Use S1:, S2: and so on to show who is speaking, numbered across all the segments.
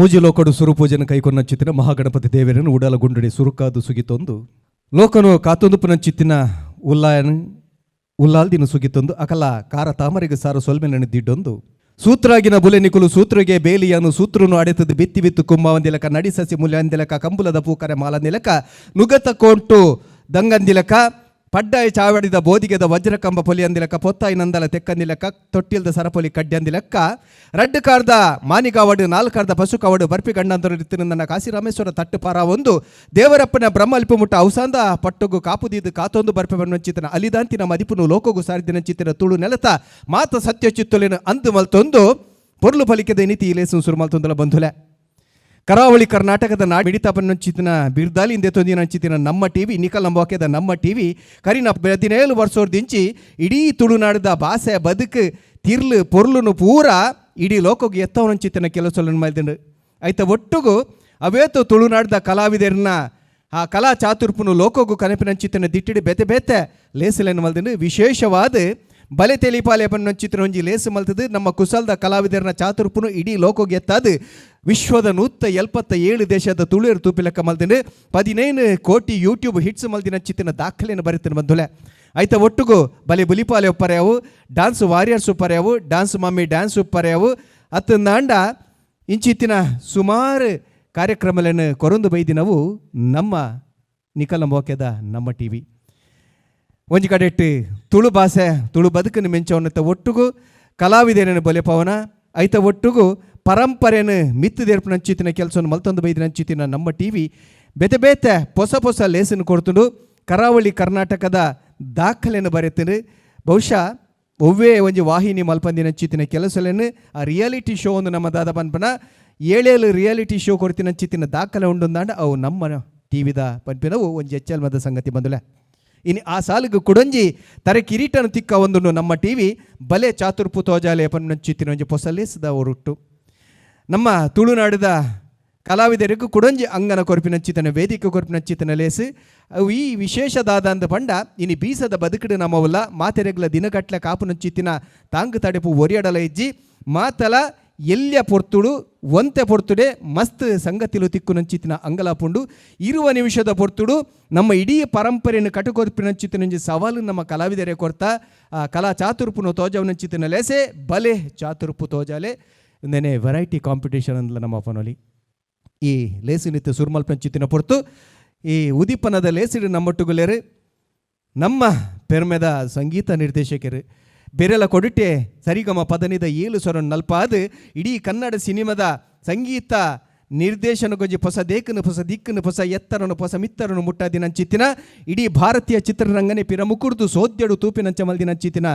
S1: ಮೂಜಿ ಲೋಕಡು ಸುರುಪೂಜೆನ ಕೈಕೊನ್ನಂಚಿತ್ತಿನ ಮಹಾಗಣಪತಿ ದೇವರನ್ನು ಉಡಲ ಗುಂಡಡಿ ಸುರುಕಾದು ಸುಗಿತೊಂದು ಲೋಕನು ಕಾತೊಂದು ಪುನಂಚಿತ್ತಿನ ಉಲ್ಲಾಯನು ಉಲ್ಲಾಲ್ದಿನ ಸುಗಿತೊಂದು ಅಕಲ ಕಾರ ತಾಮರೆಗೆ ಸಾರು ಸೊಲ್ಮೆನನ್ನು ದಿಡ್ಡೊಂದು ಸೂತ್ರಾಗಿನ ಬುಲೆ ನಿಕುಲು ಸೂತ್ರಗೆ ಬೇಲಿಯನು ಸೂತ್ರನು ಅಡೆತದು ಬಿತ್ತಿ ಬಿತ್ತು ಕುಂಬವಂದಿಲಕ ನಡಿಸಸಿ ಮುಲ್ಯಂದಿಲಕ ಕಂಬುಲದ ಪೂಕರೆ ಮಾಲಂದಿಲಕ ನುಗತ ಕೋಂಟು ದಂಗಂದಿಲಕ ಪಡ್ಡಾಯ ಚಾವಡಿದ ಬೋದಿಗೆದ ವಜ್ರಕಂಬ ಪೊಲಿಯಂದಿಲಕ ಪೊತ್ತಾಯಿ ನಂದಲ ತೆಕ್ಕಂದಿಲಕ ತೊಟ್ಟಿಲ್ದ ಸರಪೊಲಿ ಕಡ್ಯಂದಿಲಕ್ಕ ರಡ್ಡು ಕಾರ್ದ ಮಾನಿಗಾವಡು ನಾಲ್ಕಾರ್ದ ಪಶುಕಾವಡು ಬರ್ಪಿ ಗಂಡಂತರು ನನ್ನ ಕಾಶಿ ರಾಮೇಶ್ವರ ತಟ್ಟು ಪಾರ ಒಂದು ದೇವರಪ್ಪನ ಬ್ರಹ್ಮಲ್ಪು ಮುಟ್ಟ ಔಸಾಂದ ಪಟ್ಟುಗು ಕಾಪುದೀದು ಕಾತೊಂದು ಬರ್ಪೆ ಬಣ್ಣಂಚಿತನ ಅಲಿದಾಂತಿನ ಮದಿಪುನು ಲೋಕಗು ಸಾರಿದಿನಂಚಿತನ ತುಳು ನೆಲತ ಮಾತ ಸತ್ಯ ಚಿತ್ತೊಲಿನ ಅಂದು ಮಲ್ತೊಂದು ಪೊರ್ಲು ಫಲಿಕದ ನೀತಿ ಇಲೇಸು ಸುರು ಮಲ್ತೊಂದಲ ಬಂಧುಲೆ. ಕರಾವಳಿ ಕರ್ನಾಟಕದ ನಾಡು ಮಿಡಿತಾಪನಂಚಿತಿನ ಬಿರ್ದಾಲಿಂದ ತೊಂದಿನಂಚಿತಿನ ನಮ್ಮ ಟಿವಿ ನಿಕಲ್ ನಂಬಾಕೆದ ನಮ್ಮ ಟಿವಿ ಕರಿನ 17 ವರ್ಷದಿಂಚಿ ಇಡೀ ತುಳುನಾಡದ ಭಾಷೆ ಬದುಕು ತಿರ್ಲು ಪೊರ್ಲುನು ಪೂರ ಇಡೀ ಲೋಕಗೆ ಎತ್ತವನಂಚಿತಿನ ಕೆಲಸ ಮಲ್ದಿಂಡು. ಐತ ಒಟ್ಟುಗು ಅವೇತು ತುಳುನಾಡದ ಕಲಾವಿದರನ್ನ ಆ ಕಲಾ ಚಾತುರ್ಪುನು ಲೋಕಗು ಕನಪಿನಂಚಿತ್ತಿನ ದಿಟ್ಟಿಡಿ ಬೇತೆ ಬೇತೆ ಲೇಸಲೆನ್ ಮಲ್ದಿಂಡು. ವಿಶೇಷವಾದ ಬಲೆ ತೆಲಿಪಾಲೆ ಪನ್ನಂಚಿತ್ತಿನ ಒಂಜಿ ಲೇಸು ಮಲ್ತದು ನಮ್ಮ ಕುಸಲ್ದ ಕಲಾವಿದರನ ಚಾತುರ್ಪುನು ಇಡೀ ಲೋಕೋಗೆ ಎತ್ತಾದು ವಿಶ್ವದ 177 ದೇಶದ ತುಳುಯರು ತೂಪಿಲೆಕ್ಕ ಮಲ್ತಿಂಡು. 15 ಕೋಟಿ ಯೂಟ್ಯೂಬ್ ಹಿಟ್ಸ್ ಮಲ್ದಿನ ಚಿತ್ತಿನ ದಾಖಲೆಯನ್ನು ಬರೀತೀನಿ ಬಂಧುಲೆ. ಐತ ಒಟ್ಟುಗು ಬಲೆ ಬುಲಿಪಾಲೆ ಒಪ್ಪರ್ಯಾವು, ಡಾನ್ಸ್ ವಾರಿಯರ್ಸ್ ಉಪ್ಪರ್ಯಾವು, ಡ್ಯಾನ್ಸ್ ಮಮ್ಮಿ ಡ್ಯಾನ್ಸ್ ಉಪ್ಪರ್ಯಾವು ಅತ್ತಂದಾಂಡ ಇಂಚಿತ್ತಿನ ಸುಮಾರು ಕಾರ್ಯಕ್ರಮಗಳನ್ನು ಕೊರೊಂದು ಬೈದಿನವು ನಮ್ಮ ನಿಕಲ ಮೋಕೆದ ನಮ್ಮ ಟಿವಿ. ಒಂಜಿ ಕಡೆಟ್ ತುಳು ಭಾಷೆ ತುಳು ಬದುಕನ್ನು ಮೆಂಚವನ್ನತ್ತ ಒಟ್ಟುಗು ಕಲಾವಿದರನ್ನು ಬಲೆಪವನ ಐತ ಒಟ್ಟುಗು ಪರಂಪರೆಯನ್ನು ಮಿತ್ತು ದೇರ್ಪುನಂಚಿತ್ತಿನ ಕೆಲಸವನ್ನು ಮಲ್ತೊಂದು ಬೈದಿನಂಚಿತ್ತಿನ ನಮ್ಮ ಟಿವಿ ಬೇತೆ ಬೇತೆ ಹೊಸ ಹೊಸ ಲೇಸನ್ನು ಕೊಡ್ತುಂಡು ಕರಾವಳಿ ಕರ್ನಾಟಕದ ದಾಖಲೆಯನ್ನು ಬರೆತೀನಿ. ಬಹುಶಃ ಒವ್ವೇ ಒಂಜಿ ವಾಹಿನಿ ಮಲ್ಪಂದಿನಂಚಿತ್ತಿನ ಕೆಲಸಲೆನ್ ಆ ರಿಯಾಲಿಟಿ ಶೋ ಒಂದು ನಮ್ಮ ದಾದ ಪನ್ಪನ ಏಳೇಳು ರಿಯಾಲಿಟಿ ಶೋ ಕೊಡ್ತಿನಂಚಿತ್ತಿನ ದಾಖಲೆ ಉಂಡೊಂದಾಂಡ ಅವು ನಮ್ಮ ಟಿವಿದ ಪನ್ಪಿನವು ಒಂಜಿ ಎಚ್ಚಲ್ಮದ ಸಂಗತಿ ಬಂದುಲೆ. ಇನ್ನು ಆ ಸಾಲಿಗೆ ಕುಡಂಜಿ ತರೆ ಕಿರೀಟನು ತಿಕ್ಕ ಒಂದು ನಮ್ಮ ಟಿವಿ ಬಲೆ ಚಾತುರ್ಪು ತೋಜಾಲೆ ಪನ್ನಂಚಿತ್ತಿನ ಒಂಜಿ ಪೊಸಲೇಸದ ಒರುಟ್ಟು ನಮ್ಮ ತುಳುನಾಡಿದ ಕಲಾವಿದರಿಗೂ ಕುಡಂಜಿ ಅಂಗನ ಕೊರ್ಪಿನಂಚಿತನ ವೇದಿಕೆ ಕೊರ್ಪಿನಂಚಿತನ ಲೇಸು. ಅವು ಈ ವಿಶೇಷದಾದ ಅಂದ ಪಂಡ ಇನಿ ಬೀಸದ ಬದುಕಿಡು ನಮ್ಮವಲ್ಲ ಮಾತೆರೆಗ್ಲ ದಿನಗಟ್ಲೆ ಕಾಪುನಂಚಿತ್ತಿನ ತಾಂಗ್ ತಡೆಪು ಒರಿಯಡಲ ಇಜ್ಜಿ. ಮಾತಲ ಎಲ್ಯ ಪೊರ್ತುಡು ಒಂತೆ ಪೊರ್ತುಡೆ ಮಸ್ತ್ ಸಂಗತಿಲು ತಿಕ್ಕು ನಂಚಿತ್ತಿನ ಅಂಗಲಾಪುಂಡು. ಇರುವ ನಿಮಿಷದ ಪೊರ್ತುಡು ನಮ್ಮ ಇಡೀ ಪರಂಪರೆಯನ್ನು ಕಟುಕೊರ್ಪಿನಂಚಿತ್ತಿನಂಜಿ ಸವಾಲು ನಮ್ಮ ಕಲಾವಿದರೆ ಕೊರ್ತ ಆ ಕಲಾ ಚಾತುರ್ಪುನು ತೋಜವನಂಚಿತ್ತಿನ ಲೇಸೆ ಬಲೆ ಚಾತುರ್ಪು ತೋಜಾಲೆ. ಇಂದನೆ ವೆರೈಟಿ ಕಾಂಪಿಟೇಷನ್ ಅಂದ್ಲ ನಮ್ಮ ಪನೊಲಿ. ಈ ಲೇಸು ನಿತ್ಯ ಸುರ್ಮಲ್ಪಂಚಿತ್ತಿನ ಪೊರ್ತು ಈ ಉದೀಪನದ ಲೇಸಿಡು ನಮ್ಮೊಟ್ಟುಗುಲೇರು ನಮ್ಮ ಪೆರ್ಮೆದ ಸಂಗೀತ ನಿರ್ದೇಶಕರು ಬೆರೆಲ ಕೊಡಿಟೆ ಸರಿಗಮ ಪದನಿದ ಏಳು ಸ್ವರ ನಲ್ಪಾದು ಇಡೀ ಕನ್ನಡ ಸಿನಿಮಾದ ಸಂಗೀತ ನಿರ್ದೇಶನಗೊಂಜಿ ಹೊಸ ದೇಕನು ಹೊಸ ದಿಕ್ಕನು ಹೊಸ ಎತ್ತರನು ಹೊಸ ಮಿತ್ತರನು ಮುಟ್ಟಾದಿನಂಚಿತ್ತಿನ ಇಡೀ ಭಾರತೀಯ ಚಿತ್ರರಂಗನೆ ಪಿರಮುಕುರ್ದು ಸೋದ್ಯಡು ತೂಪಿನಂಚ ಮಲ್ದಿನಂಚಿತ್ತಿನ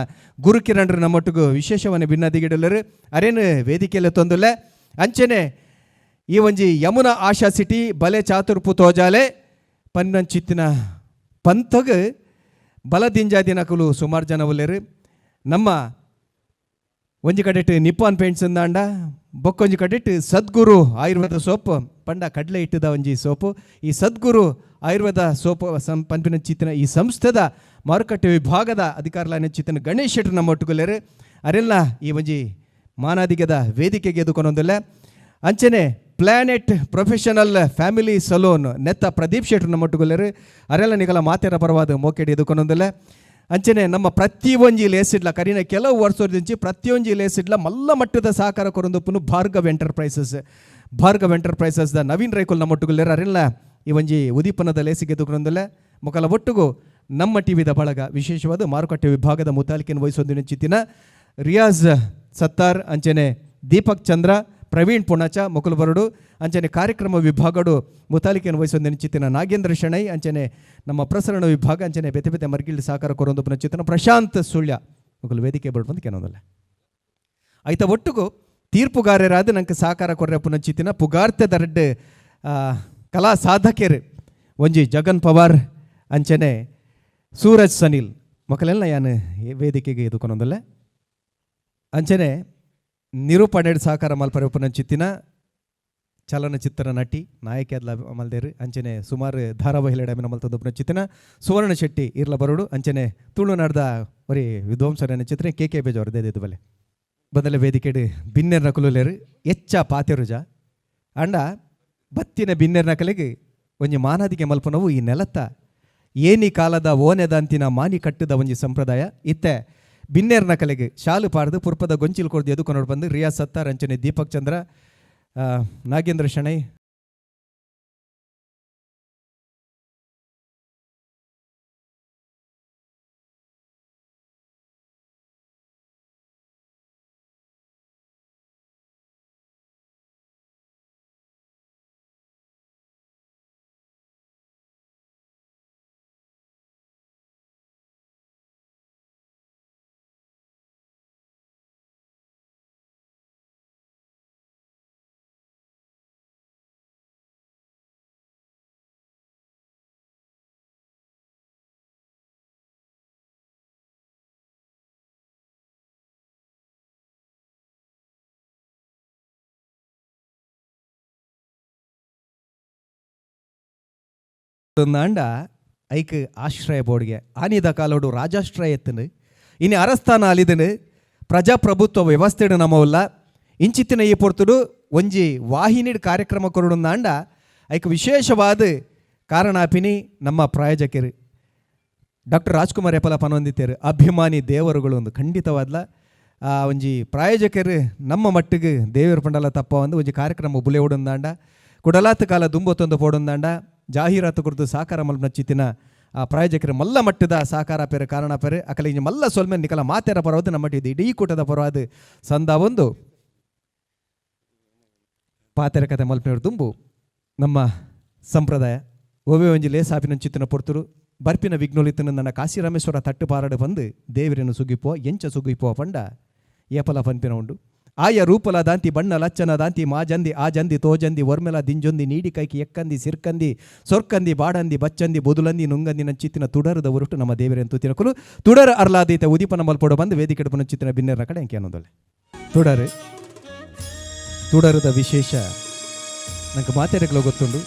S1: ಗುರುಕಿರಣ್ರ ನಮ್ಮೊಟ್ಟಿಗೂ ವಿಶೇಷವನ್ನ ಭಿನ್ನದಿಗಿಡಲರು ಅರೇನು ವೇದಿಕೆಯಲ್ಲ ತೊಂದುಲ್ಲೆ. ಅಂಚನೆ ಈ ಒಂಜಿ ಯಮುನಾ ಆಶಾ ಸಿಟಿ ಬಲೆ ಚಾತುರ್ಪು ತೋಜಾಲೆ ಪನ್ನಂಚಿತ್ತಿನ ಪಂಥಗ್ ಬಲದಿಂಜಾದಿನಕುಲು ಸುಮಾರು ಜನ ಉಲ್ಲೇರು. ನಮ್ಮ ಒಂಜಿ ಕಡೆಟ್ ನಿಪ್ಪಾನ್ ಪೇಂಟ್ಸ್ ಅಂದಾಂಡ ಬೊಕ್ಕೊಂಜಿ ಕಡೆಟ್ ಸದ್ಗುರು ಆಯುರ್ವೇದ ಸೋಪ್ ಪಂಡ ಕಡಲೆ ಇಟ್ಟದ ಒಂಜಿ ಸೋಪು. ಈ ಸದ್ಗುರು ಆಯುರ್ವೇದ ಸೋಪ್ ಸಂ ಪನ್ಪಿನ ಚಿತ್ತಿನ ಈ ಸಂಸ್ಥೆದ ಮಾರುಕಟ್ಟೆ ವಿಭಾಗದ ಅಧಿಕಾರಿಲಾನ ಚಿತ್ತಿನ ಗಣೇಶ್ ಶೆಟ್ಟರ್ ನಮ್ಮ ಒಟ್ಟುಗುಲೇರು. ಅರೆಲ್ಲ ಈ ಒಂಜಿ ಮಾನಾದಿಗದ ವೇದಿಕೆಗೆ ಎದುಕೊಂಡೊಂದಿಲ್ಲ. ಅಂಚನೆ ಪ್ಲಾನೆಟ್ ಪ್ರೊಫೆಷನಲ್ ಫ್ಯಾಮಿಲಿ ಸಲೂನ್ ನೆತ್ತ ಪ್ರದೀಪ್ ಶೆಟ್ಟರ್ ನಮ್ಮ ಒಟ್ಟುಗುಲೇರು. ಅರೆಲ್ಲ ನಿಗಲ ಮಾತೆರ ಪರವಾದ ಮೋಕೆಡ್ ಎದುಕೊಂಡೊಂದಿಲ್ಲ. ಅಂಚನೆ ನಮ್ಮ ಪ್ರತಿಯೊಂಜಿ ಲೇಸಿಡ್ಲ ಕರಿನ ಕೆಲವು ವರ್ಷದಿಂಚಿ ಪ್ರತಿಯೊಂಜಿ ಲೇಸಿಡ್ಲ ಮಲ್ಲ ಮಟ್ಟದ ಸಹಕಾರ ಕೊರೊಂದುಪ್ಪುನು Bhargav enterprises. Bhargav enterprises the Naveen ರೈಕುಲ್ ನಮ್ಮೊಟ್ಟುಗುಲ್ಲೇರು. ಅರೆಲ್ಲ ಈ ಒಂಜಿ ಉದೀಪನದ ಲೇಸಿಗೆ ಎದುಕೊಂಡೊಂದಿಲ್ಲ. ಮೊಕಲ ಒಟ್ಟುಗು ನಮ್ಮ ಟಿವಿದ ಬಳಗ ವಿಶೇಷವಾದ ಮಾರುಕಟ್ಟೆ ವಿಭಾಗದ ಮುತಾಲಿಕೆಯನ್ನು ವಹಿಸೋದಿನ ಚಿತ್ತಿನ ರಿಯಾಜ್ ಸತ್ತಾರ್, ಅಂಚನೆ ದೀಪಕ್ ಚಂದ್ರ, ಪ್ರವೀಣ್ ಪುಣಚ ಮೊಕಲು ಬರಡು. ಅಂಚನೆ ಕಾರ್ಯಕ್ರಮ ವಿಭಾಗಡು ಮುತಾಲಿಕೆಯನ್ನು ವಹಿಸೋದಿನ ಚಿತ್ತಿನ ನಾಗೇಂದ್ರ ಶೆಣೈ, ಅಂಚನೆ ನಮ್ಮ ಪ್ರಸರಣ ವಿಭಾಗ ಅಂಚನೆ ಬೇತೆ ಬೇತೆ ಮರ್ಗಿಲ್ಡ್ ಸಹಕಾರ ಕೊರೊಂದು ಚಿತ್ತಿನ ಪ್ರಶಾಂತ್ ಸುಳ್ಯ ಮೊಕಲು ವೇದಿಕೆ ಬರಡು ಬಂದು ಕೆನೊಂದಲ್ಲ. ಐತ ಒಟ್ಟುಗು ತೀರ್ಪುಗಾರರಾದ ನಂಗೆ ಸಹಕಾರ ಕೊರ್ರೆ ಪುನಂಚಿತ್ತಿನ ಪುಗಾರ್ತೆ ದರಡ್ಡು ಕಲಾ ಸಾಧಕರು ಒಂಜಿ ಜಗನ್ ಪವಾರ್, ಅಂಚನೆ ಸೂರಜ್ ಸನಿಲ್ ಮಕ್ಕಳೆಲ್ಲ ಯಾನು ವೇದಿಕೆಗೆ ಎದುಕೊನೊಂದಲ್ಲ. ಅಂಚನೆ ನಿರೂಪಣೆ ಸಹಕಾರ ಮಲ್ಪರೆ ಪುನಂಚಿತ್ತಿನ ಚಲನಚಿತ್ರ ನಟಿ ನಾಯಕಿ ಅದ್ಲ ಮಲ್ದೇರು ಅಂಚನೆ ಸುಮಾರು ಧಾರಾವಾಹಿ ಡಾಮಿನ ಮಲ್ತೊಂದು ಪುನಂಚಿತ್ತಿನ ಸುವರ್ಣ ಶೆಟ್ಟಿ ಇರ್ಲ ಬರೋಡು. ಅಂಚನೆ ತುಳುನಾಡ್ದ ಒರಿ ವಿದ್ವಾಂಸರನ ಚಿತ್ರ ಕೆ ಕೆ ಬೇಜವರು ದೇದಿದ್ದು ಬಲೆ ಬದಲ ವೇದಿಕೆಡು ಬಿನ್ನೆರ್ ನಕುಲುಲೇರು. ಎಚ್ಚ ಪಾತೆರುಜ. ಅಂಡ ಬತ್ತಿನ ಬಿನ್ನೆರ್ನಕಲೆಗ್ ಒಂಜಿ ಮಾನಾದಿಗೆ ಮಲ್ಪನವು ಈ ನೆಲತ್ತ ಏನಿ ಕಾಲದ ಓನೆದಂತಿನ ಮಾನಿ ಕಟ್ಟದ ಒಂಜಿ ಸಂಪ್ರದಾಯ. ಇತ್ತೆ ಬಿನ್ನೆರ್ನಕಲೆಗ್ ಶಾಲು ಪಾಡ್ದು ಪುರ್ಪದ ಗೊಂಚಿಲ್ ಕೊರ್ದು ಎದುಕೊನೋಡು ಬಂದು ರಿಯಾ ಸತ್ತಾರ್, ಅಂಚನೆ ದೀಪಕ್ ಚಂದ್ರ, ನಾಗೇಂದ್ರ ಶೆಣೈ. ಅಂಡ ಐಕ್ ಆಶ್ರಯ ಬೋರ್ಡ್ಗೆ ಆನಿದ ಕಾಲೋಡು ರಾಜಾಶ್ರಯ ಎತ್ತನು ಇನಿ ಅರಸ್ತಾನ ಅಲಿದನು ಪ್ರಜಾಪ್ರಭುತ್ವ ವ್ಯವಸ್ಥೆಡು ನಮವಲ್ಲ. ಇಂಚಿತ್ತಿನ ಈ ಪೊರ್ತುಡು ಒಂಜಿ ವಾಹಿನಿಡ್ ಕಾರ್ಯಕ್ರಮ ಕೊರಡುಂದಾಂಡ ಐಕ್ ವಿಶೇಷವಾದ ಕಾರಣಾಪಿನಿ ನಮ್ಮ ಪ್ರಾಯೋಜಕರು ಡಾಕ್ಟರ್ ರಾಜ್ಕುಮಾರ್ ಎಪಲ ಪನೊಂದಿತ್ತೇರು ಅಭಿಮಾನಿ ದೇವರುಗಳು ಒಂದು ಖಂಡಿತವಾದ್ಲ ಆ ಒಂಜಿ ಪ್ರಾಯೋಜಕರು ನಮ್ಮ ಮಟ್ಟಿಗೆ ದೇವರು ಪಂಡಲ ತಪ್ಪ ಒಂದು ಒಂಜಿ ಕಾರ್ಯಕ್ರಮ ಬುಲೆವುಡುಂದಾಂಡ ಕುಡಲಾತ ಕಾಲ ದುಂಬೊತ್ತೊಂದು ಪೋಡುಂದಾಂಡ ಜಾಹೀರಾತು ಕುರಿತು ಸಾಕಾರ ಮಲ್ಪನ ಆ ಪ್ರಾಯೋಜಕರು ಮಲ್ಲ ಮಟ್ಟದ ಸಾಕಾರ ಪೇರು ಕಾರಣ ಪೇರು ಅಕಲ ಇಂಜಿ ಮಲ್ಲ ಸೊಲ್ಮೆ ನಿಕಲ ಮಾತೆರ ಪರವಾದ ನಮ್ಮ ಇದು ಇಡೀ ಕೂಟದ ಪರವಾದ ಸಂದ ಒಂದು ಪಾತೆರ ಕತೆ ಮಲ್ಪನವರು ದುಂಬು ನಮ್ಮ ಸಂಪ್ರದಾಯ ಒವೆ ಒಂಜಿ ಲೇಸಾಪಿನ ಚಿತ್ತಿನ ಪೊರ್ತುರು ಬರ್ಪಿನ ವಿಘ್ನೊಲಿತನ ನನ್ನ ಕಾಶಿ ರಾಮೇಶ್ವರ ತಟ್ಟು ಪಾರಡು ಬಂದು ದೇವರನ್ನು ಸುಗಿಪೋ ಎಂಚ ಸುಗಿಪೋ ಪಂಡ ಏಪಲ ಪನ್ಪಿನ ಉಂಡು. ಆಯ ರೂಪಲ ದಾಂತಿ ಬಣ್ಣ ಲಚ್ಚನ ದಾಂತಿ ಮಾಜಂದಿ ಆ ಜಂದಿ ತೋಜಂದಿ ಒರ್ಮೆಲ ದಿಂಜೊಂದಿ ನೀಡಿ ಕೈಕಿ ಎಕ್ಕಂದಿ ಸಿರ್ಕಂದಿ ಸೊರ್ಕಂದಿ ಬಾಡಂದಿ ಬಚ್ಚಂದಿ ಬೊದುಲಂದಿ ನುಂಗಂದಿ ನಂಚಿತ್ತಿನ ತುಡರದ ಉರುಟು ನಮ್ಮ ದೇವರೆಂತು ತಿನಕುಲು ತುಡರ ಅರ್ಲಾದೀತ ಉದೀಪನ ಮಲ್ಪೊಡು ಬಂದು ವೇದಿಕೆ ಚಿತ್ತಿನ ಬಿನ್ನೆರ ಕಡೆ ಅಂಕೆ ಅನ್ನೋದಲ್ಲ. ತುಡರು ತುಡರದ ವಿಶೇಷ ನಂಗೆ ಮಾತೆರೆಗ್ಲೋ ಗೊತ್ತುಂಡು.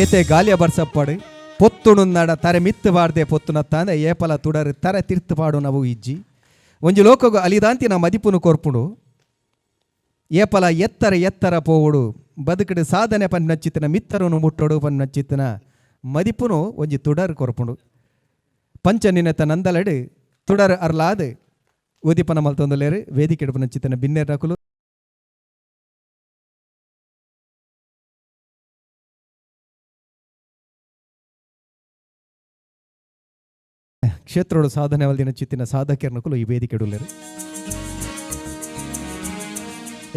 S1: ಏತೆ ಗಾಲಿಯ ಬರ್ಸಪ್ಪಾಡು ಪೊತ್ತುಣುನ್ನಾಡ ತರೆ ಮಿತ್ತು ಬಾರ್ದೆ ಪೊತ್ತುನತ್ತಾಂದೆ ಏಪಲ ತುಡರು ತರೆ ತಿರ್ತು ಪಾಡು ನಾವು ಇಜ್ಜಿ ಒಂಜಿ ಲೋಕಗು ಅಲಿದಾಂತಿನ ಮದಿಪುನು ಕೊರ್ಪುಂಡು. ಏಪಲ ಎತ್ತರ ಎತ್ತರ ಪೋವುಡು ಬದುಕಡು ಸಾಧನೆ ಪನ್ನಚ್ಚಿತನ ಮಿತ್ತರನು ಮುಟ್ಟೋಡು ಪನ್ನಚ್ಚಿತನ ಮದಿಪುನು ಒಂಜಿ ತುಡರ್ ಕೊರ್ಪುಂಡು. ಪಂಚ ನಿನೆತ ನಂದಲಡು ತುಡರ್ ಅರ್ಲಾದ್ ಉದಿಪನ ಮಲ್ತೊಂದುಲೇರು ವೇದಿಕೆ ಚಿತ್ತನ ಬಿನ್ನೆರ್ ನಕುಲು. ಕ್ಷೇತ್ರೋಡು ಸಾಧನೆ ವಲ್ದಿನ ಚಿತ್ತಿನ ಸಾಧಕರ್ನಕುಲು ಈ ವೇದಿಕೆ ಡುಲ್ಲೇರು.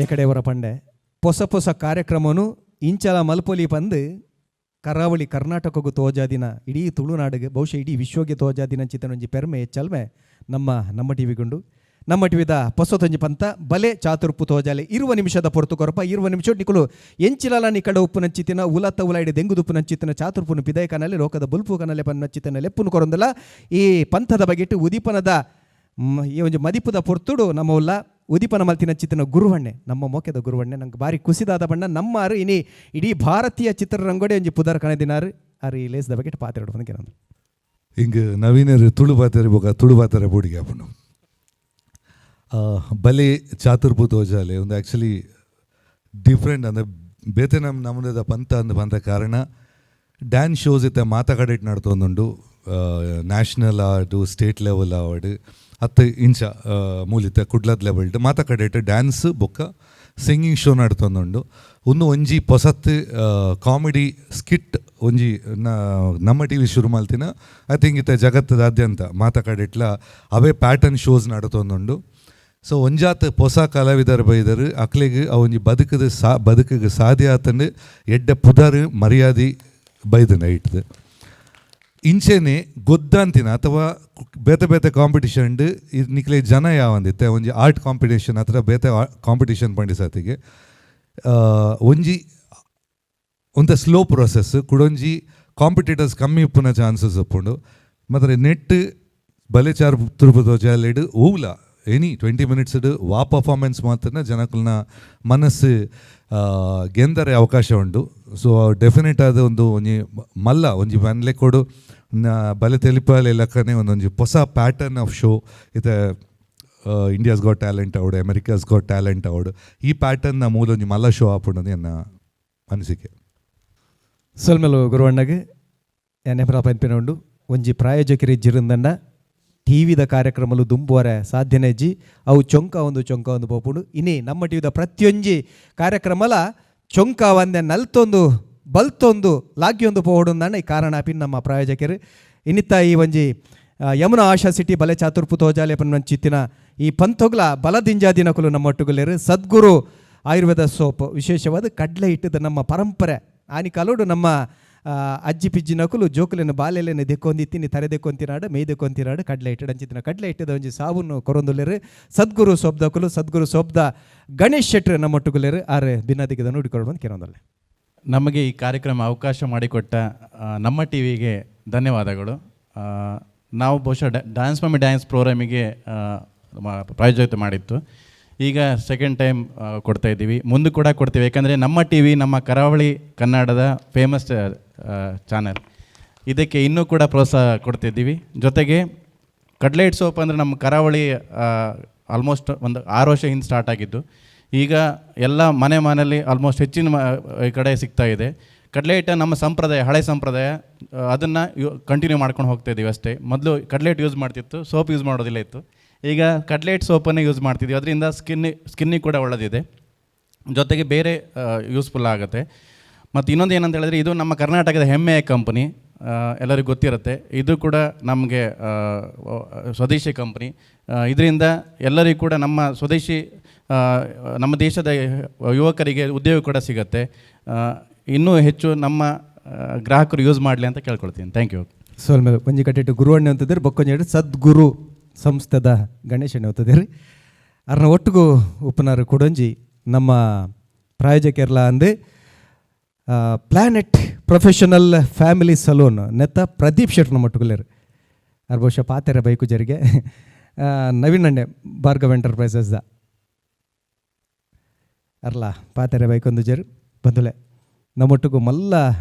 S1: ಏಕಡೆಯವರ ಪಂಡೆ ಪೊಸ ಪೊಸ ಕಾರ್ಯಕ್ರಮನು ಇಂಚಲ ಮಲ್ಪೊಲಿ ಪಂದು ಕರಾವಳಿ ಕರ್ನಾಟಕಕ್ಕೂ ತೋಜಾದಿನ ಇಡೀ ತುಳುನಾಡಿಗೆ ಬಹುಶಃ ಇಡೀ ವಿಶ್ವಗೆ ತೋಜಾದಿನ ಚಿತ್ತನೊಂಜಿ ಪೆರ್ಮೆ ಚಲ್ಮೆ ನಮ್ಮ ನಮ್ಮ ಟಿವಿ ಗುಂಡು ನಮ್ಮ ಟಿವಿದ ಪೊಸತೊಂಜಿ ಪಂತ ಬಲೆ ಚಾತುರ್ಪು ತೋಜಾಲೆ 20 ನಿಮಿಷದ ಪೊರ್ತು ಕೊರಪ 20 ನಿಮಿಷ ನಿಕುಲು ಎಂಚಿಲಲ ನಿಕಡ ಉಪ್ಪು ನಂಚಿತಿನ ಉಲತ್ತ ಉಲಾಯಿಡೆ ದೆಂಗುದುಪ್ಪು ನಂಚಿತಿನ ಚಾತುರ್ಪುನು ಪಿದಯ ಕನಲೆ ಲೋಕದ ಬುಲ್ಪು ಕನಲೆ ಪನ್ನ ಲೆಪ್ಪುನು ಕೊರೊಂದಲ ಈ ಪಂಥದ ಬಗೆಟ್ಟು ಉದೀಪನದ ಈ ಒಂಜಿ ಮದಿಪುದ ಪೊರ್ತುಡು ನಮ್ಮ ಉಲ್ಲ ಉದೀಪನ ಮಲ್ತಿನ ಚಿತ್ತಿನ ಗುರುವಣ್ಣೆ ನಮ್ಮ ಮೋಕೆದ ಗುರುವಣ್ಣೆ ನಂಗೆ ಭಾರಿ ಕುಸಿದಾದ ಬಣ್ಣ ನಮ್ಮಾರು ಇನಿ ಇಡೀ ಭಾರತೀಯ ಚಿತ್ರರಂಗೋಡೆ ಒಂಜಿ ಪುದರ್ ಕಣದಿನಾರು ಆರು ಈ ಲೇಸ್ದ ಬಗ್ಗೆ ಪಾತ್ರ ಬಂದು.
S2: ಹಿಂಗೆ ನವೀನರು ತುಳು ಪಾತೆರೆ ಬೊಕ ತುಳು ಪಾತೆರೆ ಬೋಡಿಗೆ ಆಪುಂಡು. ಬಲೆ ಚಾತುರ್ಪು ತೋಜಾಲೆ ಒಂದು ಆ್ಯಕ್ಚುಲಿ ಡಿಫ್ರೆಂಟ್ ಅಂದರೆ ಬೇತೆ ನಮ್ಮ ನಮ್ಮದ ಪಂತ ಅಂದ್ ಪಂತ ಕಾರಣ ಡ್ಯಾನ್ಸ್ ಶೋಸ್ ಇತ್ತೆ ಮಾತ ಕಡೆಟ್ ನಡ್ತೊಂದುಂಡು. ನ್ಯಾಷನಲ್ ಆವಡ್ ಸ್ಟೇಟ್ ಲೆವೆಲ್ ಆವಡ್ ಅತ್ತು ಇಂಚ ಮೂಲಿತ ಕುಡ್ಲದ ಲೆವೆಲ್ಡ್ ಮಾತ ಕಡೆಟ್ ಡ್ಯಾನ್ಸ್ ಬೊಕ್ಕ ಸಿಂಗಿಂಗ್ ಶೋ ನಡ್ತೊಂದುಂಡು. ಉಂದು ಒಂಜಿ ಪೊಸತ್ ಕಾಮಿಡಿ ಸ್ಕಿಟ್ ಒಂಜಿ ನಮ್ಮ ಟಿ ವಿ ಶುರು ಮಲ್ತಿನ I think ಇತ್ತೆ ಜಗತ್ತದಾದ್ಯಂತ ಮಾತ ಕಡೆಟ್ಲ ಅವೇ ಪ್ಯಾಟರ್ನ್ ಶೋಸ್ ನಡ್ತೊಂದುಂಡು. ಸೊ ಒಂಜಾತ್ ಪೊಸ ಕಲಾವಿದರು ಬೈದರು ಅಕ್ಲೆಗ್ ಆ ಒಂಜಿ ಬದುಕದ ಬದುಕಿಗೆ ಸಾಧ್ಯ ಆತಂಡು ಎಡ್ಡೆ ಪುದರ್ ಮರ್ಯಾದೆ ಬೈದು ನೈಟ್ದು. ಇಂಚೆನೆ ಗೊದ್ದಂತಿನ ಅಥವಾ ಬೇತೆ ಬೇತೆ ಕಾಂಪಿಟಿಷನ್ ನಿಕ್ಲೆ ಜನ ಯಾವಂದಿತ್ತೆ ಒಂಜಿ ಆರ್ಟ್ ಕಾಂಪಿಟೇಷನ್ ಅಥವಾ ಬೇತೆ ಕಾಂಪಿಟೇಷನ್ ಪಂಡಿಸತಿಗೆ ಒಂಜಿ ಒಂತ ಸ್ಲೋ ಪ್ರೊಸೆಸ್ ಕುಡೊಂಜಿ ಕಾಂಪಿಟೇಟರ್ಸ್ ಕಮ್ಮಿ ಉಪ್ಪುನ ಚಾನ್ಸಸ್ ಉಪ್ಪುಂಡು. ಮಾತ್ರ ನೆಟ್ ಬಲೆ ಚಾರ್ ತುರುಪು ಜಾಲೆಡ್ ಓವ್ಲ ಎನಿ 20 ಮಿನಿಟ್ಸ್ ವಾ ಪರ್ಫಾರ್ಮೆನ್ಸ್ ಮಾತ್ರ ಜನಕುಲ್ನ ಮನಸ್ಸು ಗೆಂದರೆ ಅವಕಾಶ ಉಂಡು. ಸೊ ಡೆಫಿನೆಟ್ ಆದ ಒಂದು ಒಂಜಿ ಮಲ್ಲ ಒಂಜಿ ಮನ್ಲೆ ಕೊಡು ಬಲೆ ತೆಲಿಪಾಲೆ ಲೆಕ್ಕನೆ ಒಂದೊಂಜಿ ಹೊಸ ಪ್ಯಾಟರ್ನ್ ಆಫ್ ಶೋ ಇತ್ತೆ ಇಂಡಿಯಾಸ್ ಗಾಟ್ ಟ್ಯಾಲೆಂಟ್ ಆವಡ್ ಅಮೆರಿಕಾಸ್ ಗಾಟ್ ಟ್ಯಾಲೆಂಟ್ ಆವಡ್ ಈ ಪ್ಯಾಟರ್ನ್ನ ಮೂಲ ಒಂಜಿ ಮಲ್ಲ ಶೋ ಆಪುಂಡು ಎನ್ನ ಅನಿಸಿಕೆ.
S1: ಸೊಲ್ಮೆಲು ಗುರುವಣ್ಣಗೆ ಎನ್ನೆಪರ ಪನ್ಪಿನ ಉಂಡು. ಒಂಜಿ ಪ್ರಾಯೋಜಕರಿ ಜಿರುಂದಂಡ ಟಿವಿದ ಕಾರ್ಯಕ್ರಮಲು ದುಂಬುವರೆ ಸಾಧ್ಯನೇ ಜಿ. ಅವು ಚೊಂಕ ಒಂದು ಚೊಂಕ ಒಂದು ಪೋಪುಂಡು. ಇನಿ ನಮ್ಮ ಟಿವಿದ ಪ್ರತಿಯೊಂಜಿ ಕಾರ್ಯಕ್ರಮಲ ಚೊಂಕ ಒಂದೆ ನಲ್ತೊಂದು ಬಲ್ತೊಂದು ಲಾಗ್ಯೊಂದು ಪೋವೊಡುಂದಾಂಡ ಈ ಕಾರಣ ಆಪಿನ ನಮ್ಮ ಪ್ರಾಯೋಜಕರು. ಇನ್ನಿತ್ತ ಈ ಒಂಜಿ ಯಮುನಾ ಆಶಾ ಸಿಟಿ ಬಲೆ ಚಾತುರ್ಪು ತೋಜಾಲೆ ಪನ್ವಂಚಿತ್ತಿನ ಈ ಪಂಥೊಗ್ಲ ಬಲದಿಂಜಾದಿನಕುಲು ನಮ್ಮ ಒಟ್ಟುಗುಲೇರು. ಸದ್ಗುರು ಆಯುರ್ವೇದ ಸೋಪ್, ವಿಶೇಷವಾದ ಕಡಲೆ ಇಟ್ಟದ ನಮ್ಮ ಪರಂಪರೆ. ಆನಿ ಕಲೋಡು ನಮ್ಮ ಅಜ್ಜಿ ಪಿಜ್ಜಿನಕುಲು ಜೋಕುಲೆನ ಬಾಲೆಲೆನ ದೆಕ್ಕೊಂದಿತ್ತೀನಿ, ತರೆ ದೆಕ್ಕೊಂತಿನಾಡು, ಮೇಯ್ ದೆಕ್ಕೊಂತಿನಾಡು, ಕಡಲೆ ಇಟ್ಟಡು ಅಂಚಿತ್ತಿನ ಕಡಲೆ ಇಟ್ಟದ ಒಂಜಿ ಸಾಬೂನು ಕೊರೊಂದುಲ್ಲೆರು ಸದ್ಗುರು ಸೋಪ್ದಕುಲು. ಸದ್ಗುರು ಸೋಪ್ದ ಗಣೇಶ್ ಶೆಟ್ರು ನಮ್ಮ ಒಟ್ಟುಗುಲೇರು. ಆರು ಬಿನ್ನದಿಗೆ ನುಡಿಕೊಡು ಬಂದು ಕೆರೊಂದಲ್ಲೆ.
S3: ನಮಗೆ ಈ ಕಾರ್ಯಕ್ರಮ ಅವಕಾಶ ಮಾಡಿಕೊಟ್ಟ ನಮ್ಮ ಟಿವಿಗೆ ಧನ್ಯವಾದಗಳು. ನಾವು ಬಹುಶಃ dance mummy dance ಪ್ರೋಗ್ರಾಮಿಗೆ ಪ್ರಾಯೋಜಿತ ಮಾಡಿತ್ತು. ಈಗ ಸೆಕೆಂಡ್ ಟೈಮ್ ಕೊಡ್ತಾ ಇದ್ದೀವಿ, ಮುಂದೆ ಕೂಡ ಕೊಡ್ತೀವಿ. ಯಾಕಂದರೆ ನಮ್ಮ ಟಿವಿ ನಮ್ಮ ಕರಾವಳಿ ಕನ್ನಡದ ಫೇಮಸ್ ಚಾನಲ್. ಇದಕ್ಕೆ ಇನ್ನೂ ಕೂಡ ಪ್ರೋತ್ಸಾಹ ಕೊಡ್ತಿದ್ದೀವಿ. ಜೊತೆಗೆ ಕಡಲೆ ಹಿಟ್ಟು ಸೋಪ್ ಅಂದರೆ ನಮ್ಮ ಕರಾವಳಿ ಆಲ್ಮೋಸ್ಟ್ ಒಂದು 6 ವರ್ಷ ಹಿಂದೆ ಸ್ಟಾರ್ಟ್ ಆಗಿದ್ದು, ಈಗ ಎಲ್ಲ ಮನೆ ಮನೆಯಲ್ಲಿ ಆಲ್ಮೋಸ್ಟ್ ಹೆಚ್ಚಿನ ಈ ಕಡೆ ಸಿಗ್ತಾ ಇದೆ. ಕಡಲೆ ಹಿಟ್ಟು ನಮ್ಮ ಸಂಪ್ರದಾಯ, ಹಳೆ ಸಂಪ್ರದಾಯ, ಅದನ್ನು ಕಂಟಿನ್ಯೂ ಮಾಡ್ಕೊಂಡು ಹೋಗ್ತಾ ಇದ್ದೀವಿ ಅಷ್ಟೇ. ಮೊದಲು ಕಡಲೆ ಹಿಟ್ಟು ಯೂಸ್ ಮಾಡ್ತಿತ್ತು, ಸೋಪ್ ಯೂಸ್ ಮಾಡೋದಿಲ್ಲ ಇತ್ತು. ಈಗ ಕಡಲೆ ಹಿಟ್ಟು ಸೋಪನ್ನೇ ಯೂಸ್ ಮಾಡ್ತಿದ್ದೀವಿ. ಅದರಿಂದ ಸ್ಕಿನ್ನಿಗೆ ಕೂಡ ಒಳ್ಳೆದಿದೆ, ಜೊತೆಗೆ ಬೇರೆ ಯೂಸ್ಫುಲ್ ಆಗುತ್ತೆ. ಮತ್ತು ಇನ್ನೊಂದು ಏನಂತ ಹೇಳಿದ್ರೆ, ಇದು ನಮ್ಮ ಕರ್ನಾಟಕದ ಹೆಮ್ಮೆಯ ಕಂಪನಿ, ಎಲ್ಲರಿಗೂ ಗೊತ್ತಿರುತ್ತೆ. ಇದು ಕೂಡ ನಮಗೆ ಸ್ವದೇಶಿ ಕಂಪನಿ. ಇದರಿಂದ ಎಲ್ಲರಿಗೂ ಕೂಡ ನಮ್ಮ ಸ್ವದೇಶಿ, ನಮ್ಮ ದೇಶದ ಯುವಕರಿಗೆ ಉದ್ಯೋಗ ಕೂಡ ಸಿಗತ್ತೆ. ಇನ್ನೂ ಹೆಚ್ಚು ನಮ್ಮ ಗ್ರಾಹಕರು ಯೂಸ್ ಮಾಡಲಿ ಅಂತ ಕೇಳ್ಕೊಳ್ತೀನಿ. Thank you.
S1: ಸೋಲ್ಮೇಲೆ ಒಂಜಿ ಕಟ್ಟಿಟ್ಟು ಗುರುವಣ್ಣೆ ಅಂತದಿರು, ಬೊಕ್ಕೊಂಜಿ ಸದ್ಗುರು ಸಂಸ್ಥೆದ ಗಣೇಶಣ್ಣೆ ಅಂತದಿರಿ. ಅರ್ನ ಒಟ್ಟಿಗೂ ಉಪ್ಪನಾರು ಕೊಡೊಂಜಿ ನಮ್ಮ ಪ್ರಾಯೋಜಕರ್ಲ ಅಂದು planet professional family salon ನೆತ್ತ ಪ್ರದೀಪ್ ಶೆಟ್ನ ಮಟ್ಟುಗುಲೇರು. ಅರ್ ಬಹುಶಃ ಪಾತೆರ ಬೈಕು ಜರಿಗೆ. ನವೀನ್ ಅಣ್ಣೆ ಭಾರ್ಗವ್ ಎಂಟರ್ಪ್ರೈಸಸ್ the ಅರ್ಲ ಪಾತೆರೆ ಬೈಕೊಂದು ಜರು ಬಂದುಲೆ. ನಮ್ಮೊಟ್ಟಿಗೂ ಮಲ್ಲ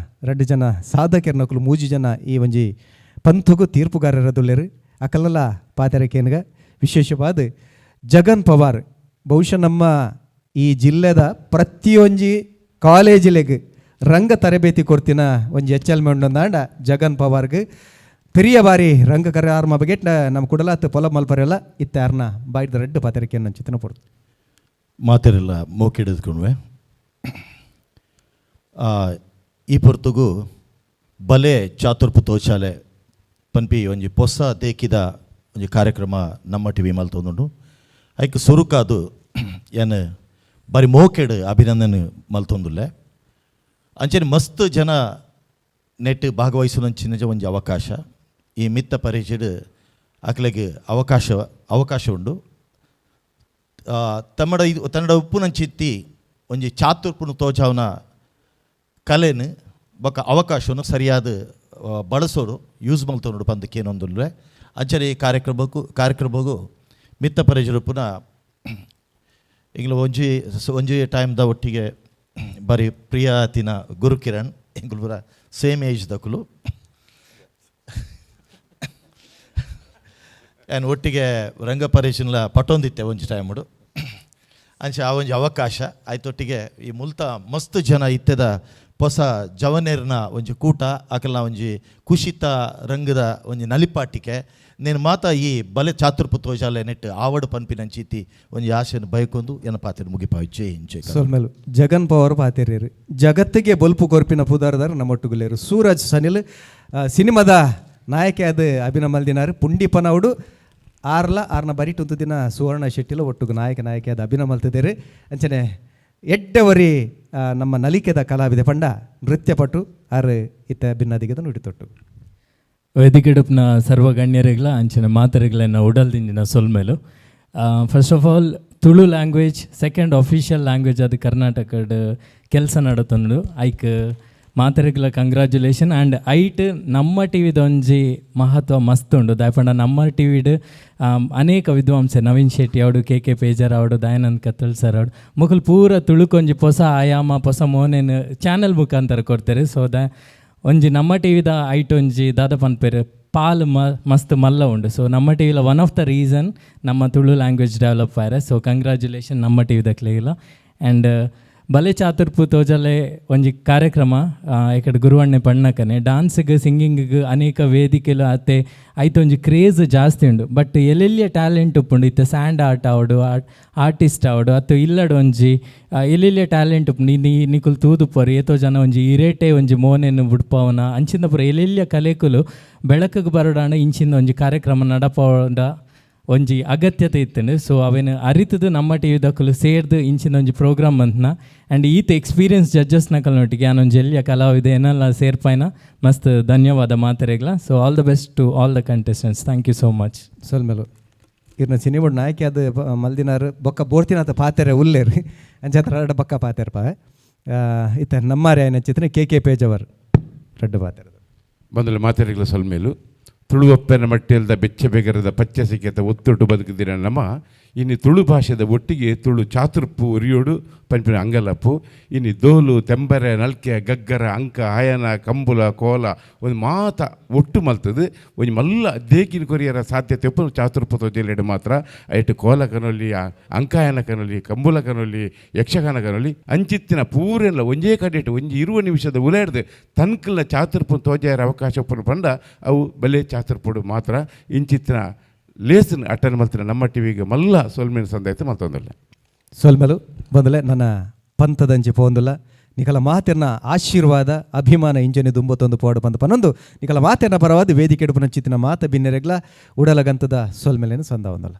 S1: ರಡ್ಡು ಜನ ಸಾಧಕರ್ನಕುಲು, ಮೂಜಿ ಜನ ಈ ಒಂಜಿ ಪಂಥಗೂ ತೀರ್ಪುಗಾರರದುಲ್ಲೆರು. ಅಕಲಲ್ಲ ಪಾತೆರಕೇನ್ಗ ವಿಶೇಷವಾದ ಜಗನ್ ಪವಾರ್, ಬಹುಶಃ ನಮ್ಮ ಈ ಜಿಲ್ಲೆದ ಪ್ರತಿಯೊಂಜಿ ಕಾಲೇಜಿಲೆಗ್ ರಂಗ ತರಬೇತಿ ಕೊಡ್ತಿನ ಒಂಜಿ ಎಚ್ ಎಲ್ ಮೆಂಡೊಂದಾಂಡ ಜಗನ್ ಪವಾರ್ಗ್ ಪೆರಿಯ ಬಾರಿ ರಂಗ ಕರಾರ್ಮ ಬಗ್ಗೆ ನಮ್ಮ ಕುಡಲಾತ್ ಪೊಲ ಮಲ್ಪರೆಲ್ಲ ಇತ್ತ ಅರ್ನ ಬಾಯ್ದ ರೆಡ್ಡು ಪಾತೆರಕೇನು ಚಿತ್ತನ ಪೊಡ್ತು.
S4: ಮಾತೆರೆಲ್ಲ ಮೋಕೆಡೆದ್ಕೊಂಡ್ವೆ. ಈ ಪೊರ್ತುಗು ಬಲೆ ಚಾತುರ್ಪು ತೋಚಾಲೆ ಪನ್ಪಿ ಒಂಜಿ ಪೊಸ ದೇಕಿದ ಒಂಜಿ ಕಾರ್ಯಕ್ರಮ ನಮ್ಮ ಟಿವಿ ಮಲ್ತೊಂದುಂಡು. ಐಕ್ ಸುರುಕಾದು ಏನ್ ಬಾರಿ ಮೋಕೆಡ್ ಅಭಿನಂದನೆ ಮಲ್ತೊಂದುಲ್ಲೆ. ಅಂಚನೆ ಮಸ್ತ್ ಜನ ನೆಟ್ ಭಾಗವಹಿಸುವಂಚಿನ ಒಂಜಿ ಅವಕಾಶ ಈ ಮಿತ್ತ ಪರಿಚಯಡ್ ಅಕ್ಲೆಗ್ ಅವಕಾಶ ಅವಕಾಶ ಉಂಡು. ತಮ್ಮಡ ಇದು ತನ್ನಡ ಉಪ್ಪುನಂಚಿತ್ತಿ ಒಂಜಿ ಚಾತುರ್ಪುನು ತೋಜಾವನ ಕಲೆನ್ ಬೊಕ್ಕ ಅವಕಾಶವನ್ನು ಸರಿಯಾದ ಬಳಸೋರು, ಯೂಸ್ ಮಲ್ತೊಂಡು ಪಂದಕ್ಕೇನೊಂದುಲ್ಲೆ. ಅಂಚನೆ ಈ ಕಾರ್ಯಕ್ರಮಕ್ಕೂ ಕಾರ್ಯಕ್ರಮಗೂ ಮಿತ್ತ ಪರಿಚಯ ಇಂಗ್ಲ ಒಂಜಿ ಒಂಜಿ ಟೈಮ್ದ ಒಟ್ಟಿಗೆ ಬರಿ ಪ್ರಿಯಾತಿನ ಗುರುಕಿರಣ್, ಎಂಕುಲು ಪೂರ ಸೇಮ್ ಏಜ್ ದಕುಲು. ಆ್ಯಂಡ್ ಒಟ್ಟಿಗೆ ರಂಗಪರೇಶನ್ಲ ಪಟ್ಟೊಂದಿತ್ತೆ ಒಂಜಿ ಟೈಮುಡು. ಅಂಚ ಆ ಒಂಜಿ ಅವಕಾಶ ಆಯ್ತೊಟ್ಟಿಗೆ ಈ ಮುಲ್ತ ಮಸ್ತ್ ಜನ ಇತ್ತೆದ ಪೊಸ ಜವನೇರ್ನ ಒಂಜಿ ಕೂಟ, ಅಕಲ್ನ ಒಂಜಿ ಕುಶಿತ ರಂಗದ ಒಂಜಿ ನಲಿಪಾಟಿಕೆ ನೇನು ಮಾತ ಈ ಬಲೆ ಚಾತುರ್ಪು ತೋಜಾಲೆ ನೆಟ್ ಆವಡು ಪನ್ಪಿನಂಚಿತಿ ಒಂಜಿ ಆಶೆಯನ್ನು ಬಯಕೊಂದು ಎನ್ನ ಪಾತ್ರ ಮುಗಿಪಾಯಿ. ಜೈ ಹಿಂದ್, ಜೈ ಕರ್ನಾಟಕ.
S1: ಸೊಲ್ಮೆಲು. ಜಗನ್ ಪವರ್ ಪಾತೆರ್ಯರು. ಜಗತ್ತಿಗೆ ಬೊಲ್ಪು ಕೊರ್ಪಿನ ಪುದಾರದಾರ ನಮ್ಮೊಟ್ಟುಗುಲೇರು. ಸೂರಜ್ ಸನಿಲ್ ಸಿನಿಮಾದ ನಾಯಕೆ ಅದು ಅಭಿನಯ ಮಲ್ದಿನಾರು. ಪುಂಡಿಪನವುಡು ಆರ್ಲ ಆರ್ನ ಬರಿಟುಂತು ದಿನ ಸುವರ್ಣ ಶೆಟ್ಟಿಲ ಒಟ್ಟುಗು ನಾಯಕ ನಾಯಕಿ ಅದು ಅಭಿನಯ ಮಲ್ತಿದ್ದೇರೆ. ಅಂಚನೆ ಎಡ್ಡೆವರಿ ನಮ್ಮ ನಲಿಕೆದ ಕಲಾವಿದೆ ಪಂಡ ನೃತ್ಯಪಟು ಆರ್ ಇತ್ತ ಭಿನ್ನದಿಗೆ ನುಡಿತೊಟ್ಟು.
S5: ವೇದಿಕೆಡುಪ್ನ ಸರ್ವ ಗಣ್ಯರಿಗ್ಲ ಅಂಚಿನ ಮಾತರಿಗ್ಲೆನ ಉಡಲ್ದಿಂಜಿನ ಸೊಲ್ಮೆಲು. First of all Tulu language second official language ಅದು ಕರ್ನಾಟಕಡ್ ಕೆಲಸ ನಡತೊಂಡು. ಐಕ್ ಮಾತರಿಗ್ಲ congratulation. And ಐಟ್ ನಮ್ಮ ಟಿ ವಿದ ಒಂಜಿ ಮಹತ್ವ ಮಸ್ತ್ ಉಂಡು. ದಾಯಪಂಡ ನಮ್ಮ ಟಿ ವಿಡ್ ಅನೇಕ ವಿದ್ವಾಂಸೆ ನವೀನ್ ಶೆಟ್ಟಿ ಅವಡು, ಕೆ ಕೆ ಪೇಜರ್ ಅವಡು, ದಯಾನಂದ್ ಕತ್ತಲ್ ಸರ್ ಅವಡು, ಮೊಕುಲು ಪೂರ ತುಳುಕೊಂಜಿ ಪೊಸ ಆಯಾಮ, ಪೊಸ ಮೋನೆನ್ ಚಾನಲ್ ಮುಖಾಂತರ ಕೊಡ್ತಾರೆ. ಸೊ the ಒಂಜಿ ನಮ್ಮ ಟಿ ವಿದ ಐಟ್ ಒಂಜಿ ದಾದ ಪನ್ಪೆರ್ ಪಾಲ್ ಮಸ್ತ್ ಮಲ್ಲ ಉಂಡು. ಸೊ ನಮ್ಮ T ವಿಲ one of the reason ನಮ್ಮ ತುಳು ಲ್ಯಾಂಗ್ವೇಜ್ ಡೆವಲಪ್ ಆಯ್ರೆ. ಸೊ ಕಂಗ್ರ್ಯಾಚುಲೇಷನ್ ನಮ್ಮ ಟಿ ವಿದಕ್ಲೆಗಿಲ್ಲ. ಆ್ಯಂಡ್ ಬಲೆ ಚಾತುರ್ಪು ತೋಜಲೆ ಒಂಜಿ ಕಾರ್ಯಕ್ರಮ ಇಕಡೆ ಗುರುವಣ್ಣೆ ಪಣ್ಣಕನೆ ಡಾನ್ಸ್ಗೆ ಸಿಂಗಿಂಗ್ ಅನೇಕ ವೇದಿಕೆಲು ಅತ್ತೆ ಐತ ಒಂಜಿ ಕ್ರೇಜ್ ಜಾಸ್ತಿ ಉಂಡು. ಬಟ್ ಎಲ್ಲೆಲ್ಲಿಯ ಟ್ಯಾಲೆಂಟ್ ಉಪ್ಪುಂಡು, ಇತ್ತೆ ಸ್ಯಾಂಡ್ ಆರ್ಟ್ ಆವಡು, ಆರ್ಟಿಸ್ಟ್ ಆವಡು, ಅತ್ತು ಇಲ್ಲಡ್ ಒಂಜಿ ಎಲ್ಲೆಲ್ಲಿಯ ಟ್ಯಾಲೆಂಟ್ ಉಪ್ಪುಂಡು. ನೀ ನಿಕುಲು ತೂದುಪ್ಪರು ಏತೋ ಜನ ಒಂಜಿ ಇರೇಟೆ ಒಂಜಿ ಮೋನೆನ್ ಬುಡ್ಪಾವನ ಅಂಚಿಂದ ಪೂರ ಎಲ್ಲೆಲ್ಲಿಯ ಕಲೆಕುಲು ಬೆಳಕಿಗೆ ಬರೋಡಾಣ ಇಂಚಿಂದ ಒಂಜಿ ಕಾರ್ಯಕ್ರಮ ನಡಪಾವಡ ಒಂಜಿ ಅಗತ್ಯತೆ ಇತ್ತುಂಡು. ಸೊ ಅವೇನು ಅರಿತದು ನಮ್ಮ ಟಿ ವಿ ದಕ್ಕಲು ಸೇರ್ದು ಇಂಚಿನ ಒಂಜಿ ಪ್ರೋಗ್ರಾಮ್ ಬಂತನ. ಆ್ಯಂಡ್ ಈತ ಎಕ್ಸ್ಪೀರಿಯನ್ಸ್ ಜಡ್ಜಸ್ ನಕಲ್ನೊಟ್ಟಿಗೆ ಒಂಜಿ ಎಲ್ಲಿಯ ಕಲಾವಿದೆ ಏನೆಲ್ಲ ಸೇರ್ಪಾಯ್ನ ಮಸ್ತ್ ಧನ್ಯವಾದ ಮಾತೆರೆಗ್ಲ. So all the best to all the contestants. Thank you so much.
S1: ಸೊಲ್ಮೆಲು. ಇರ್ನ ಸಿನಿಮಾ ನಾಯಕಿ ಅದು ಮಲ್ದಿನಾರು ಬೊಕ್ಕ ಬೋರ್ತಿನಾಥ ಪಾತೆರೆ ಉಲ್ಲೇರು ಅಂಚಾತ್ರ ರಡ್ಡ ಬೊಕ್ಕ ಪಾತೆರ್ ಪಾವೆ. ಇತ್ತ ನಮ್ಮಾರೆ ಆಯ್ನ ಚಿತ್ರ K K Pejawar ರಡ್ಡು ಪಾತೆರ.
S6: ಬಂದಲು ಮಾತೆರೆಗ್ಲ ಸೊಲ್ಮೇಲು. ತುಳುವಪ್ಪನ ಮಟ್ಟಿಲ್ದ ಬೆಚ್ಚ ಬೆಗರದ ಪಚ್ಚೆ ಸಿಕ್ಕೇತ ಒತ್ತೊಟ್ಟು ಬದುಕಿದಿರ ನಮ್ಮ ಇನ್ನು ತುಳು ಭಾಷೆದ ಒಟ್ಟಿಗೆ ತುಳು ಚಾತುರ್ಪು ಉರಿಯೋಡು ಪಂಪಿನ ಅಂಗಲಪ್ಪು. ಇನ್ನು ದೋಲು, ತೆಂಬರೆ, ನಲ್ಕೆ, ಗಗ್ಗರ, ಅಂಕ, ಆಯನ, ಕಂಬುಲ, ಕೋಲ ಒಂದು ಮಾತ ಒಟ್ಟು ಮಲ್ತದು ಒಂಜಿ ಮಲ್ಲ ದೇಕಿನ ಕೊರಿಯರ ಸಾಧ್ಯತೆ ಉಪ್ಪು ಚಾತುರ್ಪು ತೋಜೆಲೆಡ್ ಮಾತ್ರ. ಐಟ್ ಕೋಲ ಕನೊಲಿ, ಅಂಕಾಯನ ಕನೊಲಿ, ಕಂಬುಲ ಕನೊಲಿ, ಯಕ್ಷಗಾನ ಕನೊಲಿ, ಅಂಚಿತ್ತಿನ ಪೂರೆಲ್ಲ ಒಂಜೇ ಕಡೆಟ್ ಒಂಜಿ 20 ನಿಮಿಷದ ಉಲೇಡ್ದು ತನ್ಕಲ್ನ ಚಾತುರ್ಪು ತೋಜಾಯರ ಅವಕಾಶ ಉಪ್ಪುನ ಪಂಡ ಅವು ಬಲೆ ಚಾತುರ್ಪುಡು ಮಾತ್ರ. ಇಂಚಿತ್ತಿನ ಲೇಸನ್ ಅಟೆಂಡ್ ಮಲ್ತಿನ ನಮ್ಮ ಟಿವಿಗೆ ಮಲ್ಲ ಸೊಲ್ಮೇನ್ ಸಂದಾಯ್ತು ಮತ್ತೊಂದಲ್ಲ.
S1: ಸೊಲ್ಮೆಲು. ಬಂದಲೆ ನನ್ನ ಪಂಥದಂಚಿ ಪೋಂದುಲ್ಲ. ನಿಕಲ ಮಾತೆರ್ನ ಆಶೀರ್ವಾದ ಅಭಿಮಾನ ಇಂಜನೆ ದುಂಬತ್ತೊಂದು ಪೋಡು ಬಂದು ಪನ್ನೊಂದು ನಿಕಲ ಮಾತೆರ್ನ ಪರವಾದ ವೇದಿಕೆ ಎಡುಪುನ ಚಿತ್ತಿನ ಮಾತ ಬಿನ್ನೆರೆಗ್ಲ ಉಡಲಗಂತದ ಸೊಲ್ಮೆಲೇನು ಸಂದ ಒಂದಲ್ಲ.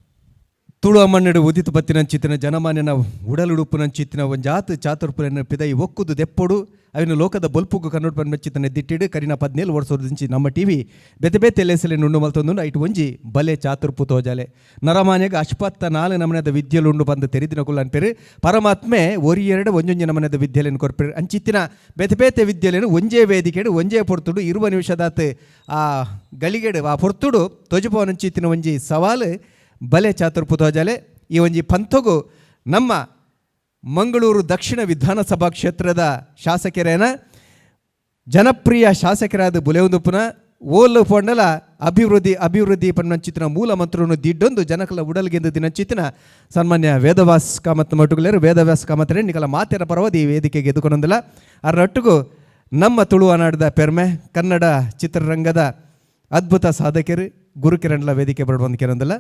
S1: ತುಳು ಅಮ್ಮಣ್ಣಡು ಉದಿತು ಬತ್ತಿನ ಚಿತ್ತಿನ ಜನಮಾನ್ಯನ ಉಡಲುಡುಪುನ ಚಿತ್ತಿನ ಒಂಜಾತ್ ಚಾತುರ್ಪುರನ ಪಿದೈ ಒಕ್ಕುದು ದೆಪ್ಪೊಡು ಅವಿನ ಲೋಕದ ಬೊಲ್ಪುಗು ಕನ್ನಡ ಪನ್ಮೆಚ್ಚಿತನ ದಿಟ್ಟಿಡು ಕರಿನ 17 ವರ್ಷದಿಂಚಿ ನಮ್ಮ ಟಿವಿ ಬೇತೆ ಬೇತೆ ಲೇಸಲೆ ನುಂಡು ಮಲ್ತೊಂದು. ಐಟ್ ಒಂಜಿ ಬಲೆ ಚಾತುರ್ಪು ತೋಜಾಲೆ. ನರಮಾನ್ಯಗ ಅಶ್ಪತ್ತ ನಾಲು ನಮನದ ವಿದ್ಯೆಲುಂಡು ಬಂದು ತೆರಿದಿನ ಕುಲ್ಲ ಅನ್ಪೇರು. ಪರಮಾತ್ಮೆ ಒರಿ ಎರಡು ಒಂಜೊಂಜಿ ನಮನದ ವಿದ್ಯೆಲೆನ್ ಕೊರ್ಪೇರು. ಅಂಚಿತ್ತಿನ ಬೇತೆ ಬೇತೆ ವಿದ್ಯೆಲೇನು ಒಂಜೇ ವೇದಿಕೆಡು ಒಂಜೇ ಪೊರ್ತುಡು 20 ನಿಮಿಷದಾತ್ ಆ ಗಳಿಗೆಡು ಆ ಪೊರ್ತುಡು ತೊಜುಪವನಂಚಿತ್ತಿನ ಒಂಜಿ ಸವಾಲು ಬಲೆ ಚಾತುರ್ಪು ತೋಜಾಲೆ. ಈ ಒಂಜಿ ಪಂಥಗು ನಮ್ಮ ಮಂಗಳೂರು ದಕ್ಷಿಣ ವಿಧಾನಸಭಾ ಕ್ಷೇತ್ರದ ಶಾಸಕರೇನ ಜನಪ್ರಿಯ ಶಾಸಕರಾದ ಬುಲೆವುದುಪ್ಪುನ ಓಲು ಪೊಂಡಲ ಅಭಿವೃದ್ಧಿ ಅಭಿವೃದ್ಧಿ ಪನ್ನಂಚಿತ್ತಿನ ಮೂಲ ಮಂತ್ರವನ್ನು ದಿಡ್ಡೊಂದು ಜನಕಲ ಉಡಲ್ಗೆಂದು ದಿನಂಚಿತ್ತಿನ ಸನ್ಮಾನ್ಯ ವೇದವ್ಯಾಸ್ ಕಾಮತ್ ಮಟ್ಟುಗಲೇರು. ವೇದವ್ಯಾಸ್ ಕಾಮತ್ರೆ ನಿಕಲ ಮಾತೆರ ಪರವಾದ ಈ ವೇದಿಕೆಗೆ ಎದುಕೊಂಡೊಂದಿಲ್ಲ. ಅದರೊಟ್ಟಿಗೂ ನಮ್ಮ ತುಳುವನಾಡದ ಪೆರ್ಮೆ, ಕನ್ನಡ ಚಿತ್ರರಂಗದ ಅದ್ಭುತ ಸಾಧಕರು ಗುರುಕಿರಣ್ಲ ವೇದಿಕೆ ಬರಬಂದು ಕೇರೊಂದಿಲ್ಲ.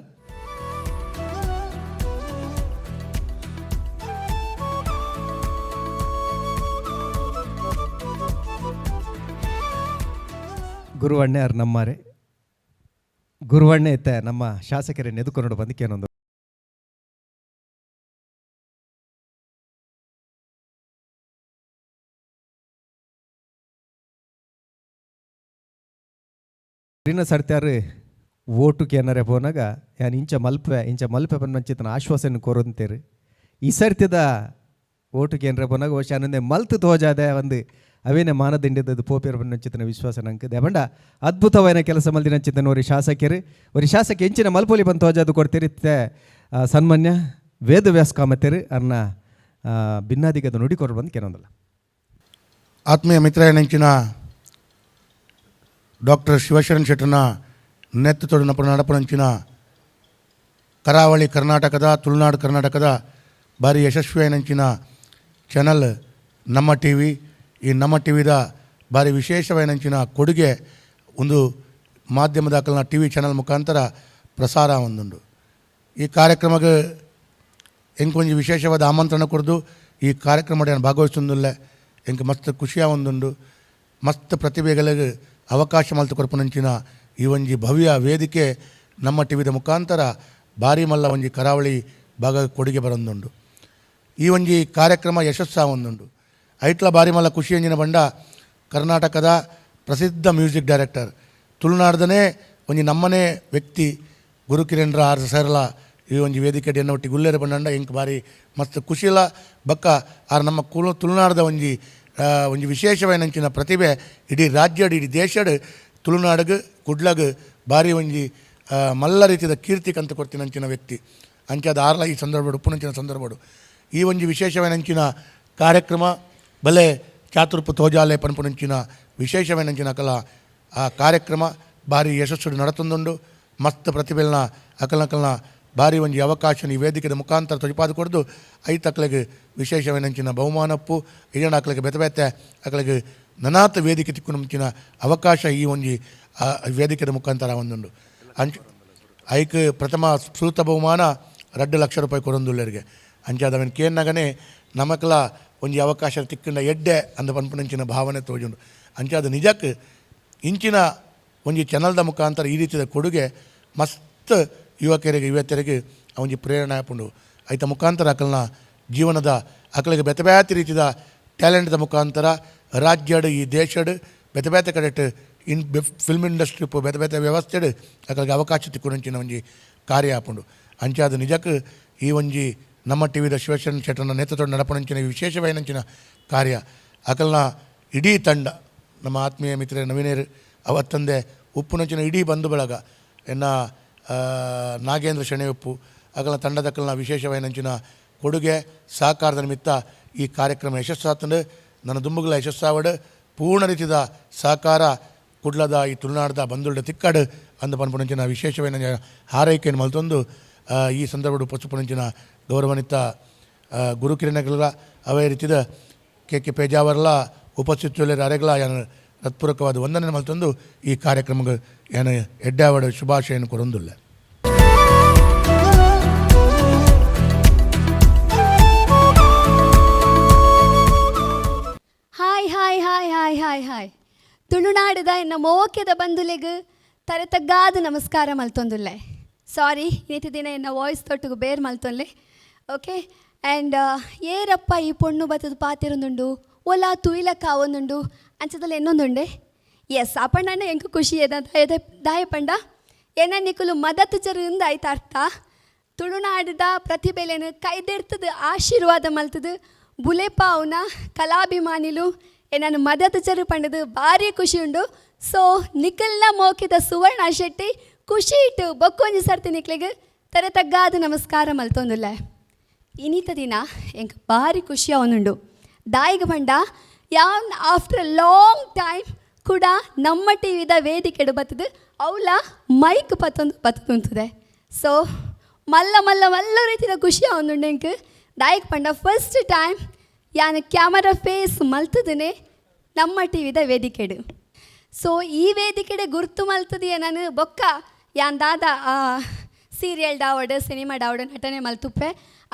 S1: ಗುರುವಣ್ಣೆ ಅವ್ರು ನಮ್ಮಾರೆ. ಗುರುವಣ್ಣೆ ಇತ್ತ ನಮ್ಮ ಶಾಸಕರೇ ನೆದುಕೊಂಡು ಬಂದು ಕೇನೊಂದು. ಸರ್ತ್ಯಾರು ಓಟು ಕೇನರೆ ಪೋನಾಗ ಯಾನ್ ಇಂಚ ಮಲ್ಪೆ ಇಂಚ ಮಲ್ಪೆ ಪನ್ಮಂಚಿತನ ಆಶ್ವಾಸನೆ ಕೋರಂತೇರು. ಈ ಸರ್ತಿದ ಓಟು ಕೇನ್ರೆ ಪೋನಾಗ ವರ್ಷ ಮಲ್ತು ತೋಜಾದೆ ಒಂದು ಅವೇನೆ ಮಾನದಂಡದ ಪೋಪೇರ್ ಪನ್ಮಂಚಿತನ ವಿಶ್ವಾಸ ನಂಗೆ ದೇವಂಡ. ಅದ್ಭುತವಾದ ಕೆಲಸ ಮಲ್ದಿನಂಚಿತನ ಒರಿ ಶಾಸಕರು ಒರಿ ಶಾಸಕ ಎಂಚಿನ ಮಲ್ಪೊಲಿ ಬಂದು ತೋಜಾದು ಕೊಡ್ತೀರಿ. ಸನ್ಮಾನ್ಯ ವೇದವ್ಯಾಸ ಕಾಮತೇರು ಅರ್ನ ಭಿನ್ನಾದಿಗದ ನುಡಿ ಕೊರು ಬಂದು ಕೇನೊಂದಲ್ಲ.
S7: ಆತ್ಮೀಯ ಮಿತ್ರಯನಂಚಿನ ಡಾಕ್ಟರ್ ಶಿವಶರಣ್ ಶೆಟ್ಟನ ನೇತೃತ್ವದ ನಡಪಣಂಚಿನ ಕರಾವಳಿ ಕರ್ನಾಟಕದ ತುಳುನಾಡು ಕರ್ನಾಟಕದ ಭಾರಿ ಯಶಸ್ವಿಯನಂಚಿನ ಚಾನಲ್ ನಮ್ಮ ಟಿ ವಿ. ಈ ನಮ್ಮ ಟಿ ವಿದ ಭಾರಿ ವಿಶೇಷವಾಯಿನಂಚಿನ ಕೊಡುಗೆ ಒಂದು ಮಾಧ್ಯಮದ T V channel ಮುಖಾಂತರ ಪ್ರಸಾರ ಒಂದುಂಡು. ಈ ಕಾರ್ಯಕ್ರಮಕ್ಕೆ ಎಂಕೊಂಜಿ ವಿಶೇಷವಾದ ಆಮಂತ್ರಣ ಕೊಡ್ದು ಈ ಕಾರ್ಯಕ್ರಮ ಭಾಗವಹಿಸೊಂದುಲ್ಲೆ ಎಂಕ್ ಮಸ್ತ್ ಖುಷಿಯ ಒಂದುಂಡು. ಮಸ್ತ್ ಪ್ರತಿಭೆಗಳಿಗೆ ಅವಕಾಶ ಮಲ್ತು ಕೊರ್ಪುನಂಚಿನ ಈ ಒಂಜಿ ಭವ್ಯ ವೇದಿಕೆ ನಮ್ಮ ಟಿ ವಿದ ಮುಖಾಂತರ ಭಾರಿ ಮಲ್ಲ ಒಂಜಿ ಕರಾವಳಿ ಭಾಗ ಕೊಡುಗೆ ಬರೊಂದುಂಡು. ಈ ಒಂಜಿ ಕಾರ್ಯಕ್ರಮ ಯಶಸ್ಸ ಒಂದುಂಡು. ಐಟ್ಲ ಬಾರಿ ಮಲ್ಲ ಖುಷಿ ಎಂಜಿನ ಬಂಡ ಕರ್ನಾಟಕದ ಪ್ರಸಿದ್ಧ ಮ್ಯೂಸಿಕ್ ಡೈರೆಕ್ಟರ್ ತುಳುನಾಡ್ದನೇ ಒಂಜಿ ನಮ್ಮನೇ ವ್ಯಕ್ತಿ ಗುರುಕಿರಣ್ರ ಆರ್ ಸರ್ಲ ಈ ಒಂಜಿ ವೇದಿಕೆ ಎನ್ನ ಒಟ್ಟಿ ಗುಲ್ಲೇರು ಬಂಡಂಡ ಎಂಕ್ ಬಾರಿ ಮಸ್ತ್ ಖುಷಿಲ. ಬಕ್ಕ ಆರ್ ನಮ್ಮ ಕುಲು ತುಳುನಾಡ್ದ ಒಂಜಿ ಒಂಜಿ ವಿಶೇಷವಾಯಿನಂಚಿನ ಪ್ರತಿಭೆ ಇಡೀ ರಾಜ್ಯಡ್ ಇಡೀ ದೇಶಡ್ ತುಳುನಾಡಿಗೆ ಕುಡ್ಲಗ್ ಬಾರಿ ಒಂಜಿ ಮಲ್ಲ ರೀತಿಯ ಕೀರ್ತಿ ಕಂತ ಕೊಡ್ತಿನಂಚಿನ ವ್ಯಕ್ತಿ ಅಂಚಾದ ಆರ್ಲ ಈ ಸಂದರ್ಭಡು ಉಪ್ಪುನಂಚಿನ ಸಂದರ್ಭಡು ಈ ಒಂಜಿ ವಿಶೇಷವಾಯಿನಂಚಿನ ಕಾರ್ಯಕ್ರಮ ಬಲೆ ಚಾತುರ್ಪು ತೋಜಾಲೆ ಪನ್ಪುನಂಚಿನ ವಿಶೇಷವಾಯಿನಂಚಿನ ಕಲಾ ಆ ಕಾರ್ಯಕ್ರಮ ಭಾರಿ ಯಶಸ್ಸು ನಡತೊಂದುಂಡು. ಮಸ್ತ್ ಪ್ರತಿಭೆಲ್ನ ಅಕಲ್ನಕಲ್ನ ಭಾರಿ ಒಂಜಿ ಅವಕಾಶ ಈ ವೇದಿಕೆದ ಮುಖಾಂತರ ತೊಜಪಾದ ಕೊಡ್ದು ಐತಕ್ಲೆಗ್ ವಿಶೇಷವೇನಂಚಿನ ಬಹುಮಾನಪ್ಪು ಇಜಣ ಅಕ್ಲೆಗ್ ಬೇತೆ ಬೇತೆ ಅಕ್ಲೆಗ್ ನನಾತ ವೇದಿಕೆ ತಿಕ್ಕುನ ಮುಂಚಿನ ಅವಕಾಶ ಈ ಒಂಜಿ ವೇದಿಕೆದ ಮುಖಾಂತರ ಒಂದುಂಡು. ಅಂಚ ಐಕ್ ಪ್ರಥಮ ಸೂತ ಬಹುಮಾನ 2 ಲಕ್ಷ ರೂಪಾಯಿ ಕೊರೊಂದುಲ್ಲೆರ್ಗೆ. ಅಂಚಾದ ಅವನ್ ಕೇನ್ನಗನೆ ನಮಕ್ಲ ಒಂಜಿ ಅವಕಾಶ ತಿಕ್ಕಂಡ ಎಡ್ಡೆ ಅಂದ ಪನ್ಪುನಂಚಿನ ಭಾವನೆ ತೋಜುಂಡು. ಅಂಚಾದ ನಿಜಕ್ಕೆ ಇಂಚಿನ ಒಂಜಿ ಚಾನಲ್ದ ಮುಖಾಂತರ ಈ ರೀತಿಯ ಕೊಡುಗೆ ಮಸ್ತ್ ಯುವಕರಿಗೆ ಯುವತಿಯರಿಗೆ ಒಂಜಿ ಪ್ರೇರಣೆ ಆಪುಂಡು. ಐತ ಮುಖಾಂತರ ಅಕಲ್ನ ಜೀವನದ ಅಕಲಿಗೆ ಬೇತೆ ಬೇತೆ ರೀತಿಯ ಟ್ಯಾಲೆಂಟ್ದ ಮುಖಾಂತರ ರಾಜ್ಯಡ್ ಈ ದೇಶಡ್ ಬೇತೆ ಬೇತೆ ಕಡೆಟ್ in film industry ಉಪ್ಪು ಬೇತೆ ಬೇತೆ ವ್ಯವಸ್ಥೆಡ್ ಅಕಲಿಗೆ ಅವಕಾಶ ತಿಕ್ಕುನಂಚಿನ ಒಂಜಿ ಕಾರ್ಯ ಆಪುಂಡು. ಅಂಚಾದ ನಿಜಕ್ಕೆ ಈ ಒಂಜಿ ನಮ್ಮ ಟಿ ವಿದ ಶಿವಶರಣ ಶೆಟ್ಟರ್ನ ನೇತೃತ್ವದ ನಡಪುನಂಚಿನ ವಿಶೇಷವಾಯಿನಂಚಿನ ಕಾರ್ಯ ಅಕಲ್ನ ಇಡೀ ತಂಡ ನಮ್ಮ ಆತ್ಮೀಯ ಮಿತ್ರ ನವೀನೇರು ಅವತ್ತಂದೆ ಉಪ್ಪುನಂಚಿನ ಇಡೀ ಬಂಧು ಬಳಗ ಎನ್ನ ನಾಗೇಂದ್ರ ಶೆಣೆಯುಪ್ಪು ಅಕಲ್ನ ತಂಡದಕ್ಕಲ್ನ ವಿಶೇಷವಾಯಿನಂಚಿನ ಕೊಡುಗೆ ಸಹಕಾರದ ನಿಮಿತ್ತ ಈ ಕಾರ್ಯಕ್ರಮ ಯಶಸ್ಸಾತಂಡು. ನನ್ನ ದುಂಬುಗಳ ಯಶಸ್ಸಾವಡು ಪೂರ್ಣ ರೀತಿಯ ಸಹಕಾರ ಕುಡ್ಲದ ಈ ತುಳುನಾಡದ ಬಂಧುಳ್ಳ ತಿಕ್ಕಾಡು ಅಂದ ಪನ್ಪುನಂಚಿನ ವಿಶೇಷವಾಯಿನ ಹಾರೈಕೆಯನ್ನು ಮಲ್ತೊಂದು ಈ ಸಂದರ್ಭದ ಉಪಸ್ಥಿಪುನಂಚಿನ ಗೌರವಾನ್ವಿತ ಗುರುಕಿರಣಗಳ ಅವೇ ರೀತಿಯ ಕೆ ಕೆ ಪೇಜಾವರ್ಲ ಉಪಸ್ಥಿತಿಯಲ್ಲಿ ಅರೆಗಳ ಯಾನು ಹೃತ್ಪೂರ್ವಕವಾದ ವಂದನೆ ಮಲ್ತೊಂದು ಈ ಕಾರ್ಯಕ್ರಮಕ್ಕೆ ಯಾನು ಎಡ್ಡಾವಡ ಶುಭಾಶಯನ್ನು ಕೊರೊಂದುಲ್ಲ.
S8: Hi hi hi hi hi hi ತುಳುನಾಡದ ಎನ್ನ ಮೋಕ್ಯದ ಬಂಧುಲೆಗ್ ತರತಗ್ಗಾದ ನಮಸ್ಕಾರ ಮಲ್ತೊಂದುಲ್ಲೆ. ಸಾರಿ ಇನಿತ ದಿನ ಎನ್ನ ವಾಯ್ಸ್ ತೊಟ್ಟುಗು ಬೇರ್ ಮಲ್ತೊನ್ಲೆ. ಓಕೆ ಆ್ಯಂಡ್ ಏರಪ್ಪ ಈ ಪೊಣ್ಣು ಬತ್ತದ ಪಾತಿರೊಂದುಂಡು ಒಲ ತುಯಿಲಕ್ಕ ಒಂದುಂಡು ಅಂಚದಲ್ಲಿ ಎನ್ನೊಂದುಂಡೆ. ಎಸ್ ಅಪಣ್ಣ ಎಂಕು ಖುಷಿ ಎದ ದಾಯ ಪಂಡ ಏನ ನಿಕುಲು ಮದತ್ ಜರುಂದ ಆಯ್ತು ಅರ್ಥ. ತುಳುನಾಡದ ಪ್ರತಿಭೆಲೇನು ಕೈದೆಡ್ತದ ಆಶೀರ್ವಾದ ಮಲ್ತದ ಬುಲೆಪಾವುನ ಕಲಾಭಿಮಾನಿಲು ಏನನ್ನು ಮದತ್ ಜರು ಪಂಡದು ಭಾರಿ ಖುಷಿ ಉಂಡು. ಸೊ ನಿಖಲ್ನ ಮೋಕಿದ ಸುವರ್ಣ ಶೆಟ್ಟಿ ಖುಷಿ ಇಟ್ಟು ಬೊಕ್ಕೊಂಜಿ ಸರ್ತಿ ನಿಕ್ಲೆಗ್ ತರೆ ತಗ್ಗಾದ ನಮಸ್ಕಾರ ಮಲ್ತೊಂದುಲ್ಲ. ಇನಿತ ದಿನ ಎಂಕ್ ಭಾರಿ ಖುಷಿ ಅವನುಂಡು. ದಾಯಿಗ ಪಂಡ ಯಾನ್ after long time ಕೂಡ ನಮ್ಮ ಟಿ ವಿದ ವೇದಿಕೆಡು ಬತ್ತದು ಅವಲ ಮೈಕ್ ಪತ್ತೊಂದು ಬತ್ತದುಂತದೆ. ಸೊ ಮಲ್ಲ ಮಲ್ಲ ಮಲ್ಲ ರೀತಿಯ ಖುಷಿ ಅವನುಂಡು ಎಂಕ್. ದಾಯಿಗ ಪಂಡ ಫಸ್ಟ್ ಟೈಮ್ ಯಾನ್ ಕ್ಯಾಮರಾ ಫೇಸ್ ಮಲ್ತದನೆ ನಮ್ಮ ಟಿ ವಿದ ವೇದಿಕೆಡು. ಸೊ ಈ ವೇದಿಕೆಡೆ ಗುರ್ತು ಮಲ್ತದಿಯ ನಾನು ಬೊಕ್ಕ ಯಾನ್ ದಾದ ಸೀರಿಯಲ್ ಡಾವಡ್ ಸಿನಿಮಾ ಡಾವಡ್ ನಟನೆ ಮಲ್ತುಪ್ಪೆ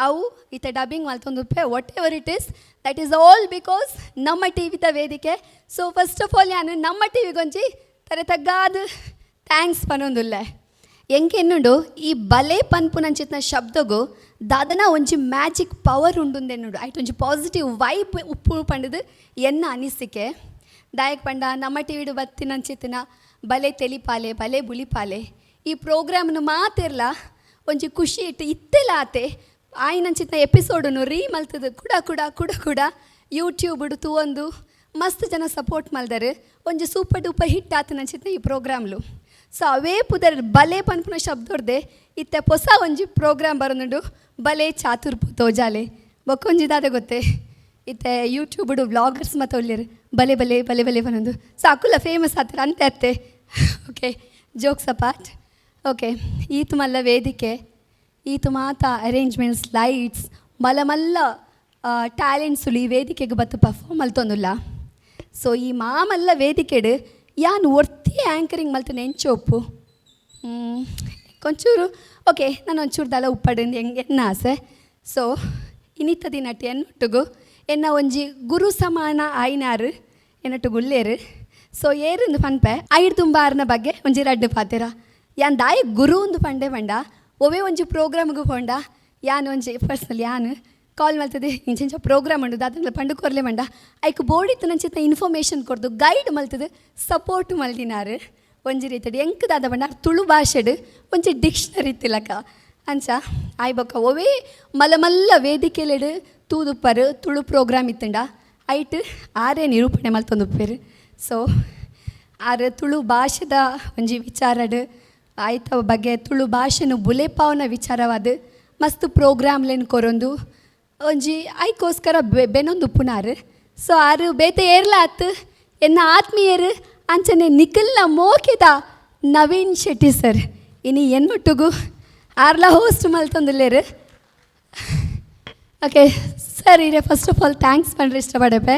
S8: ಅವು ಇತ್ತ ಡಬ್ಬಿಂಗ್ ಮಲ್ತೊಂದುಪ್ಪೆ. Whatever it is that is all because ನಮ್ಮ ಟಿ ವಿದ ವೇದಿಕೆ. So first of all ಯಾನು ನಮ್ಮ ಟಿ ವಿಗೊಂಜಿ ತರೆ ತಗ್ಗಾದ thanks ಪನೊಂದುಲ್ಲೆ. ಎಂಕೆ ಎನ್ನುಂಡು ಈ ಬಲೆ ಪನ್ಪುನಂಚಿತ್ನ ಶಬ್ದಗು ದಾದನ ಒಂಜಿ ಮ್ಯಾಜಿಕ್ ಪವರ್ ಉಂಡುಂದೆನ್ನುಂಡು. ಐಟ್ ಒಂಜಿ ಪಾಸಿಟಿವ್ ವೈಬ್ ಉಪ್ಪು ಪಂಡದು ಎನ್ನ ಅನಿಸಿಕೆ. ದಾಯಕ್ ಪಂಡ ನಮ್ಮ ಟಿ ವಿಡು ಬತ್ತಿನಂಚಿತ್ತಿನ ಬಲೆ ತೆಲಿಪಾಲೆ ಬಲೆ ಬುಲಿಪಾಲೆ ಈ ಪ್ರೋಗ್ರಾಮ್ನು ಮಾತಿರ್ಲ ಒಂಜಿ ಖುಷಿ ಇಟ್ಟು ಇತ್ತೆಲ ಆತೆ ಆಯ್ನಂಚಿತ್ನ ಎಪಿಸೋಡನ್ನು ರೀ ಮಲ್ತದು ಕೂಡ ಕೂಡ ಕೂಡ ಕೂಡ ಯೂಟ್ಯೂಬ್ ತೂವೊಂದು ಮಸ್ತ್ ಜನ ಸಪೋರ್ಟ್ ಮಲ್ದರು. ಒಂಜಿ super duper hit ಆತನಂಚಿತ್ನ ಈ ಪ್ರೋಗ್ರಾಮ್ಲು. ಸೊ ಅವೇ ಪುದರ್ ಬಲೆ ಪನ್ಪುನ ಶಬ್ದೊರ್ದೆ ಇತ್ತೆ ಹೊಸ ಒಂಜಿ ಪ್ರೋಗ್ರಾಮ್ ಬರೋನುಂಡು ಬಲೆ ಚಾತುರ್ಪು ತೋಜಾಲೆ ಬೊಕ್ಕೊಂಜಿ ದಾದ ಗೊತ್ತೆ ಇತ್ತೆ ಯೂಟ್ಯೂಬ್ ವ್ಲಾಗರ್ಸ್ ಮತ್ತು ಒಲ್ಲೆರು ಬಲೆ ಬಲೆ ಬಲೆ ಬಲೆ ಪನೊಂದು. ಸೊ ಅಕುಲ ಫೇಮಸ್ ಆತರ ಅಂತೆ ಅತ್ತೆ. Okay jokes apart. Okay ಈತು ಮಲ್ಲ ವೇದಿಕೆ ಈತು ಮಾತ ಅರೇಂಜ್ಮೆಂಟ್ಸ್ ಲೈಟ್ಸ್ ಮಲ್ಲ ಮಲ್ಲ ಟ್ಯಾಲೆಂಟ್ಸುಲು ಈ ವೇದಿಕೆಗೆ ಬತ್ತು ಪರ್ಫಾರ್ಮ್ ಮಲ್ತೊಂದುಲ್ಲ. ಸೊ ಈ ಮಾಮಲ್ಲ ವೇದಿಕೆಡು ಯಾನ್ ಒರ್ತಿ ಆ್ಯಂಕರಿಂಗ್ ಮಲ್ತನೆ ಎಂಚೋಪು ಕೊಂಚೂರು ಓಕೆ ನಾನು ಒಂಚೂರು ದಲ ಉಪ್ಪಡಿಂದ ಹೆಂಗೆ ಎನ್ನ ಆಸೆ. ಸೊ ಇನಿತ ದಿನಟ್ ಎನ್ನೊಟ್ಟುಗು ಎನ್ನ ಒಂಜಿ ಗುರು ಸಮಾನ ಆಯ್ನಾರು ಎನ್ನೊಟ್ಟುಗು ಉಲ್ಲೇರು. ಸೊ ಏರಿಂದು ಪನ್ಪೆ ಐಡ್ ತುಂಬಾರ್ನ ಬಗ್ಗೆ ಒಂಜಿ ರಡ್ಡು ಪಾತೆರ. ಯಾನ್ ದಾಯಿ ಗುರು ಒಂದು ಪಂಡೆ ಪಂಡ ಒವೇ ಒಂಜಿ ಪ್ರೋಗ್ರಾಮ್ಗೆ ಪೋಂಡ ಯಾನ್ ಒಂಜಿ ಪರ್ಸ್ನಲ್ ಯಾನ್ ಕಾಲ್ ಮಲ್ತದೆ ಇಂಚಿಂಚ ಪ್ರೋಗ್ರಾಮ್ ಉಂಡು ದಾದ ಪಂಡು ಕೊರ್ಲೆ ಮಂಡ ಐಕ್ ಬೋಡಿತ್ತು ನಂಚಿತ್ತ ಇನ್ಫಾರ್ಮೇಷನ್ ಕೊರ್ದು ಗೈಡ್ ಮಲ್ತದೆ ಸಪೋರ್ಟ್ ಮಲ್ದಿನಾರು. ಒಂಜಿ ರೀತಿಡ್ ಎಂಕ್ ದಾದ ಪಂಡ ತುಳು ಭಾಷೆಡ್ ಒಂಜಿ ಡಿಕ್ಷನರಿ ತಿಲಕ ಅಂಚ ಆಯ್ ಬೊಕ್ಕ ಒವೇ ಮಲ್ಲ ಮಲ್ಲ ವೇದಿಕೆಲೆಡ್ ತೂದುಪ್ಪರು ತುಳು ಪ್ರೋಗ್ರಾಮ್ ಇತ್ತಂಡ ಐಟ್ ಆರೇ ನಿರೂಪಣೆ ಮಲ್ತೊಂದುಪ್ಪೆರು. ಸೊ ಆರ್ ತುಳು ಭಾಷೆದ ಒಂಜಿ ವಿಚಾರಡ್ ಆಯ್ತ ಬಗ್ಗೆ ತುಳು ಭಾಷೆನು ಬುಲೆಪಾವನ ವಿಚಾರವಾದ ಮಸ್ತ್ ಪ್ರೋಗ್ರಾಮ್ಲೇನು ಕೊರೊಂದು ಒಂಜಿ ಐಕೋಸ್ಕರ ಬೆನೊಂದು ಉಪ್ಪುನಾರು. ಸೊ ಆರು ಬೇತೆ ಏರ್ಲಾತ್ ಎನ್ನ ಆತ್ಮೀಯರು ಅಂಚನೆ ನಿಖಲ್ನ ಮೋಕೆದ ನವೀನ್ ಶೆಟ್ಟಿ ಸರ್ ಇನಿ ಎನ್ನೊಟ್ಟುಗು ಆರ್ಲ ಹೋಸ್ಟ್ ಮಲ್ತೊಂದುಲ್ಲೇರು. ಓಕೆ ಸರ್, ಇರೆ first of all thanks ಪಂಡ್ರೆ ಇಷ್ಟಪಡಪೆ.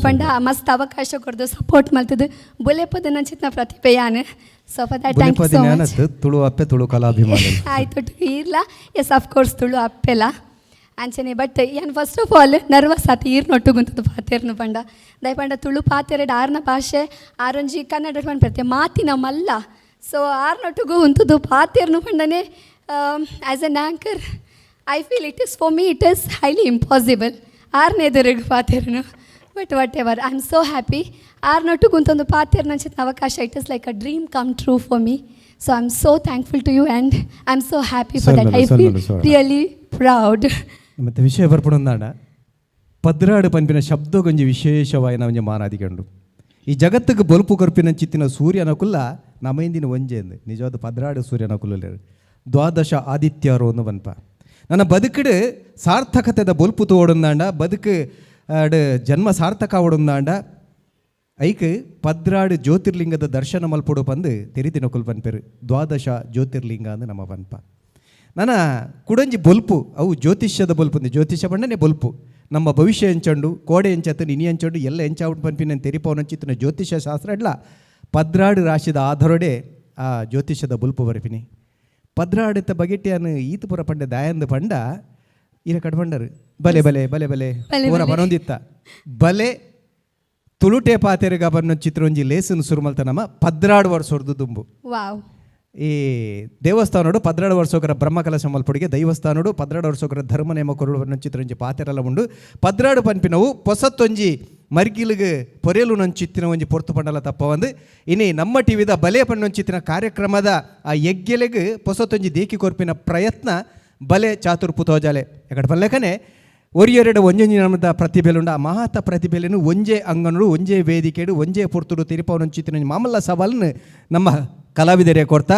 S8: ಪಂಡ ಮಸ್ತ್ ಅವಕಾಶ ಕೊಡ್ದು ಸಪೋರ್ಟ್ ಮಲ್ತದ್ದು ಬುಲೆಪದ ನಂಚಿತ್ನ ಪ್ರತಿಭೆ ಯಾನ್. So for that thank you so much.
S1: Tulu ಅಪ್ಪೆ, ತುಳು ಕಲಾಭಿಮಾನಿ.
S8: ಆಯ್ತು, ಇರ್ಲ. S, of course Tulu ಅಪ್ಪೆಲ ಅಂಚನೆ. ಬಟ್ ಯಾನ್ first of all nervous ಆತ ಈರ್ ನೊಟ್ಟುಗುಂತದ್ದು ಪಾತೆರ್ನು ಪಂಡ. ದಯಪಂಡ ತುಳು ಪಾತೆರಡ್ ಆರ್ನ ಭಾಷೆ, ಆರೊಂಜಿ ಕನ್ನಡ ಪನ್ಪೆರ್ತೆ ಮಾತಿನ ಮಲ್ಲ. ಸೊ ಆರ್ ನೊಟ್ಟುಗು ಉಂತುದು ಪಾತೆರ್ನು ಪಂಡನೆ, as an anchor I feel it is, for me it is highly impossible ಆರ್ನೆದುರಿಗೆ ಪಾತೆರ್ನು. But whatever, I am so happy R ನೊಟ್ಟುಗು ಉಂತೊಂದು ಪಾತೆರ್ನ ಅಂಚಿನ ಅವಕಾಶ. It is like a dream come true for me, so I am so thankful to you and I am so happy for that. I feel really proud.
S1: ಮತ್ತು ವಿಷಯ ಬರ್ಪುಣಂದಾಂಡ, ಪದ್ರಾಡು ಪನ್ಪಿನ ಶಬ್ದಗೊಂಜಿ ವಿಶೇಷವಾಯಿನ ಒಂಜಿ ಮಾನಾದಿಗಂಡು. ಈ ಜಗತ್ತಿಗೆ ಬೊಲ್ಪು ಕೊರ್ಪಿನ ಚಿತ್ತಿನ ಸೂರ್ಯನ ಕುಲ್ಲ ನಮೈಂದಿನ ಒಂಜೆ ಅಂದ್. ನಿಜವಾದ 12 ಸೂರ್ಯನ ಕುಲ್ಲಲೇರು, ದ್ವಾದಶ ಆದಿತ್ಯರು ಒಂದು ಪನ್ಪ. ನನ್ನ ಬದುಕುಡು ಸಾರ್ಥಕತೆದ ಬೊಲ್ಪು ತೋಡುಂದಾಂಡ, ಬದುಕು ಜನ್ಮ ಸಾರ್ಥಕ ಆವಡುಂದಾಂಡ, ಐಕ್ 12 ಜ್ಯೋತಿರ್ಲಿಂಗದ ದರ್ಶನ ಮಲ್ಪೊಡು ಪಂದು ತೆರಿದಿನ ಕುಲ್ ಪನ್ಪೆರು. ದ್ವಾದಶ ಜ್ಯೋತಿರ್ಲಿಂಗ ಅಂದ್ ನಮ್ಮ ಪನ್ಪ. ನನ್ನ ಕುಡಂಜಿ ಬೊಲ್ಪು ಅವು ಜ್ಯೋತಿಷ್ಯದ ಬೊಲ್ಪು. ಜ್ಯೋತಿಷ್ಯ ಪಂಡನೆ ಬೊಲ್ಪು. ನಮ್ಮ ಭವಿಷ್ಯ ಎಂಚಂಡು, ಕೋಡೆ ಎಂಚತ್ತು, ನಿನಿ ಎಂಚಂಡು, ಎಲ್ಲ ಎಂಚಾವುಂಡು ಪನ್ಪಿನ ತೆರಿಪವನಂಚಿತ್ತಿನ ಜ್ಯೋತಿಷ್ಯ ಶಾಸ್ತ್ರ ಇಡ್ಲ 12 ರಾಶಿದ ಆಧಾರಡೆ ಆ ಜ್ಯೋತಿಷ್ಯದ ಬೊಲ್ಪು ಬರಪಿನಿ. ಪದ್ರಾಡಿತ ಬಗೆಟಿಯನ್ನು ಈತ ಪುರ ಪಂಡೆ ದಾಯಂದು ಪಂಡ ಈರ ಕಡ್ಪಂಡರು ಬಲೆ ಬಲೆ ಬಲೆ ಬಲೆ ಪೂರ ಬನೊಂದಿತ್ತ ಬಲೆ ತುಳುಟೆ ಪಾತೆರೆಗ ಬನ್ನ ಚಿತ್ರೊಂಜಿ ಲೇಸನ್ ಸುರುಮಲ್ತ ನಮ್ಮ 12 ವರ್ಷ ದುಂಬು. ಈ ದೇವಸ್ಥಾನೋಡು 12 ವರ್ಷಕರ ಬ್ರಹ್ಮಕಲಶ ಮಲ್ಪೊಡಿಗೆ, ದೈವಸ್ಥಾನೋಡು 12 ವರ್ಷಕರ ಧರ್ಮ ನೇಮ ಕೊರಡು ಬನ್ನ ಚಿತ್ರೊಂಜಿ ಪಾತೆರೆಲ್ಲ ಉಂಡು. 12 ಪನ್ಪಿನವು ಪೊಸತ್ತೊಂಜಿ ಮರ್ಗಿಲಿಗೆ ಪೊರೆಲು ನಂಚಿತ್ತಿನ ಒಂಜಿ ಪೊರ್ತು ಪಂಡಲ ತಪ್ಪ ಒಂದು. ಇನಿ ನಮ್ಮ ಟಿವಿದ ಬಲೆ ಪಣ್ಣೊಂಚಿತ್ತಿನ ಕಾರ್ಯಕ್ರಮದ ಆ ಎಗ್ಗೆಲೆಗ್ ಪೊಸತ್ತೊಂಜಿ ದೇಕಿ ಕೊರ್ಪಿನ ಪ್ರಯತ್ನ ಬಲೆ ಚಾತುರ್ಪು ತೋಜಾಲೆ. ಎಕಡೆ ಪಲ್ಲೆಕನೆ ಒರಿಯೆರಡು ಒಂಜೊಂಜಿ ನಮ್ಮದ ಪ್ರತಿಭೆಲುಂಡು. ಆ ಮಹಾತ ಪ್ರತಿಭೆಲೆನು ಒಂಜೇ ಅಂಗನಡು, ಒಂಜೇ ವೇದಿಕೆಡು, ಒಂಜೇ ಪೊರ್ತುಡು ತಿರುಪವನಂಚಿತ್ತಿನ ಮಾಮಲ್ಲ ಸವಾಲನ್ನು ನಮ್ಮ ಕಲಾವಿದರೇ ಕೊರ್ತಾ.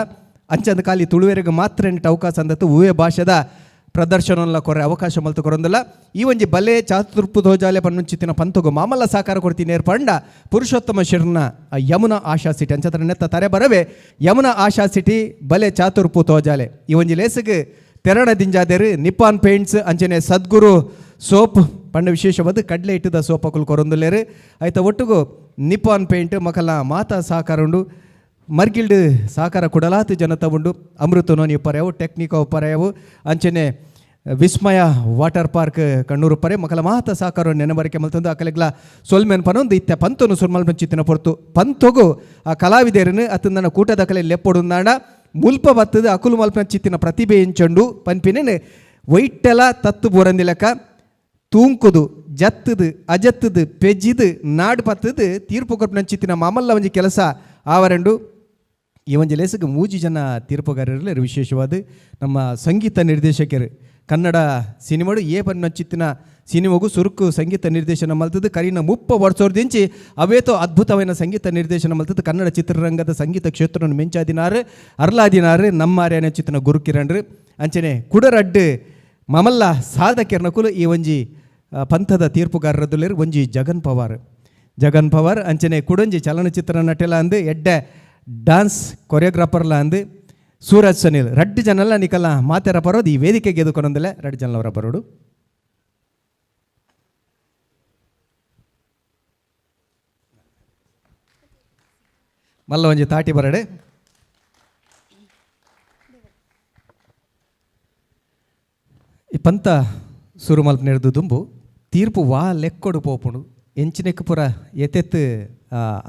S1: ಅಂಚಂದ ಖಾಲಿ ತುಳುವೆರೆಗೆ ಮಾತ್ರ ನೆಟ್ ಅವಕಾಶ ಅಂದತ್ತು ಹೂವೆ ಭಾಷೆದ ಪ್ರದರ್ಶನಲ್ಲ ಕೊರೆ ಅವಕಾಶ ಮಲ್ತು ಕೊರೊಂದಿಲ್ಲ. ಈ ಒಂಜಿ ಬಲೆ ಚಾತುರ್ಪು ಧ್ವಜಾಲೆ ಪನ್ನುಂಚಿತ್ತಿನ ಪಂತಗು ಮಾಮಲ್ಲ ಸಾಕಾರ ಕೊಡ್ತೀನಿ ಪಂಡ ಪುರುಷೋತ್ತಮ ಶರ್ನ ಯಮುನಾ ಆಶಾ ಸಿಟಿ ಅಂಚತ್ರ ನೆತ್ತ ತರೆ ಬರವೆ ಯಮುನಾ ಆಶಾ ಸಿಟಿ ಬಲೆ ಚಾತುರ್ಪು ತೋಜಾಲೆ. ಈ ಒಂಜಿ ಲೇಸುಗೆ ತೆರಣ ದಿಂಜಾದೇರು ನಿಪ್ಪಾನ್ ಪೇಂಟ್ಸ್ ಅಂಚನೆ ಸದ್ಗುರು ಸೋಪ್ ಪಂಡ ವಿಶೇಷವಾದ ಕಡಲೆ ಇಟ್ಟದ ಸೋಪ್ ಅಕುಲು ಕೊರೊಂದುಲ್ಲೇರು. ಆಯ್ತ ಒಟ್ಟುಗು ನಿಪ್ಪಾನ್ ಪೇಂಟ್ ಮಕಲ ಮಾತಾ ಸಹಕಾರ ಉಂಡು. ಮರ್ಗಿಲ್ಡ್ ಸಹಕಾರ ಕುಡಲಾತು ಜನತ ಉಂಡು. ಅಮೃತ ನೋನಿ ಪರ್ಯಾವು, ಟೆಕ್ನಿಕ್ ಪರ್ಯಾವು, ಅಂಚನೆ ವಿಸ್ಮಯ ವಾಟರ್ ಪಾರ್ಕ್ ಕಣ್ಣೂರು ಪರೆ ಮಕಲ ಮಾತ ಸಹಕಾರ ನೆನಬರಿಕೆ ಮಲ್ತಂದು ಅಕಲೆಗ್ಲ ಸೊಲ್ಮೆನ್ ಪನೊಂದು ಇತ್ತೆ ಪಂತೊನು ಸುರ್ಮಲ್ ಚಿತ್ತಿನ ಪೊರ್ತು. ಪಂತೊಗು ಆ ಕಲಾವಿದರನ್ನು ಅತಂದನ ಕೂಟದ ಕಲೆ ಲೆಪ್ಪೊಡುಂದಾಂಡ ಮುಲ್ಪ ಬತ್ತದ ಅಕುಲು ಮಲ್ಪನ ಚಿತ್ತಿನ ಪ್ರತಿಭೆ ಎಂಚಂಡು ಪನ್ಪಿನೇನು ವೈಟೆಲ ತತ್ತು ಬೋರಂದಿಲಕ ತೂಂಕುದು ಜತ್ತದು ಅಜತ್ತದು ಪೆಜ್ಜಿದು ನಾಡು ಪತ್ತದು ತೀರ್ಪು ಕೊರ್ಪಿನ ಚಿತ್ತಿನ ಮಾಮಲ್ಲ ಒಂಜಿ ಕೆಲಸ ಆವರೆಂಡು. ಈ ಒಂಜಿ ಲೇಸುಗೆ ಮೂಜಿ ಜನ ತೀರ್ಪುಗಾರರಲ್ಲಿ ವಿಶೇಷವಾದ ನಮ್ಮ ಸಂಗೀತ ನಿರ್ದೇಶಕರು ಕನ್ನಡ ಸಿನಿಮಾಡು ಏ ಪನ್ನ ಚಿತ್ತಿನ ಸಿನಿಮಾಗೂ ಸುರುಕು ಸಂಗೀತ ನಿರ್ದೇಶನ ಮಲ್ತದ್ದು ಕರೀನ 30 ವರ್ಷದಿಂಚಿ ಅವೇತೋ ಅದ್ಭುತವಾದ ಸಂಗೀತ ನಿರ್ದೇಶನ ಮಲ್ತದ್ದು ಕನ್ನಡ ಚಿತ್ರರಂಗದ ಸಂಗೀತ ಕ್ಷೇತ್ರವನ್ನು ಮೆಂಚಾದಿನಾರು ಅರ್ಲಾದಿನಾರು ನಮ್ಮಾರ್ಯಾನ ಚಿತ್ತಿನ ಗುರುಕಿರಣ್ರು ಅಂಚನೆ ಕುಡರಡ್ಡು ಮಮಲ್ಲ ಸಾಧಕಿಯರ್ನಕುಲು ಈ ಒಂಜಿ ಪಂಥದ ತೀರ್ಪುಗಾರರದುಲ್ಲೇರು. ಒಂಜಿ ಜಗನ್ ಪವಾರ್, ಜಗನ್ ಪವಾರ್ ಅಂಚನೆ ಕುಡೊಂಜಿ ಚಲನಚಿತ್ರ ನಟೆಲ ಅಂದು ಎಡ್ಡೆ ಡಾನ್ಸ್ ಕೊರಿಯೋಗ್ರಾಫರ್ಲ ಅಂದು ಸೂರಜ್ ಸುನಿಲ್. ರಡ್ಡು ಜನಲ್ಲ ನಿಕಲ್ಲ ಮಾತೆರ ಬರೋದು ಈ ವೇದಿಕೆಗೆ ಎದುಕೊಂಡಂದಲೇ ರಡ್ಡು ಜನಲವರ ಬರೋಡು. ಮಲ್ಲ ಒಂಜಿ ತಾಟಿ ಬರಡೆ. ಈ ಪಂತ ಸುರು ಮಲ್ಪನೆರ್ದು ದುಂಬು ತೀರ್ಪು ವಾ ಲೆಕ್ಕೊಡು ಪೋಪುಂಡು ಎಂಚಿನೆಕ್ಕು ಪೂರ ಎತ್ತೆತ್ತು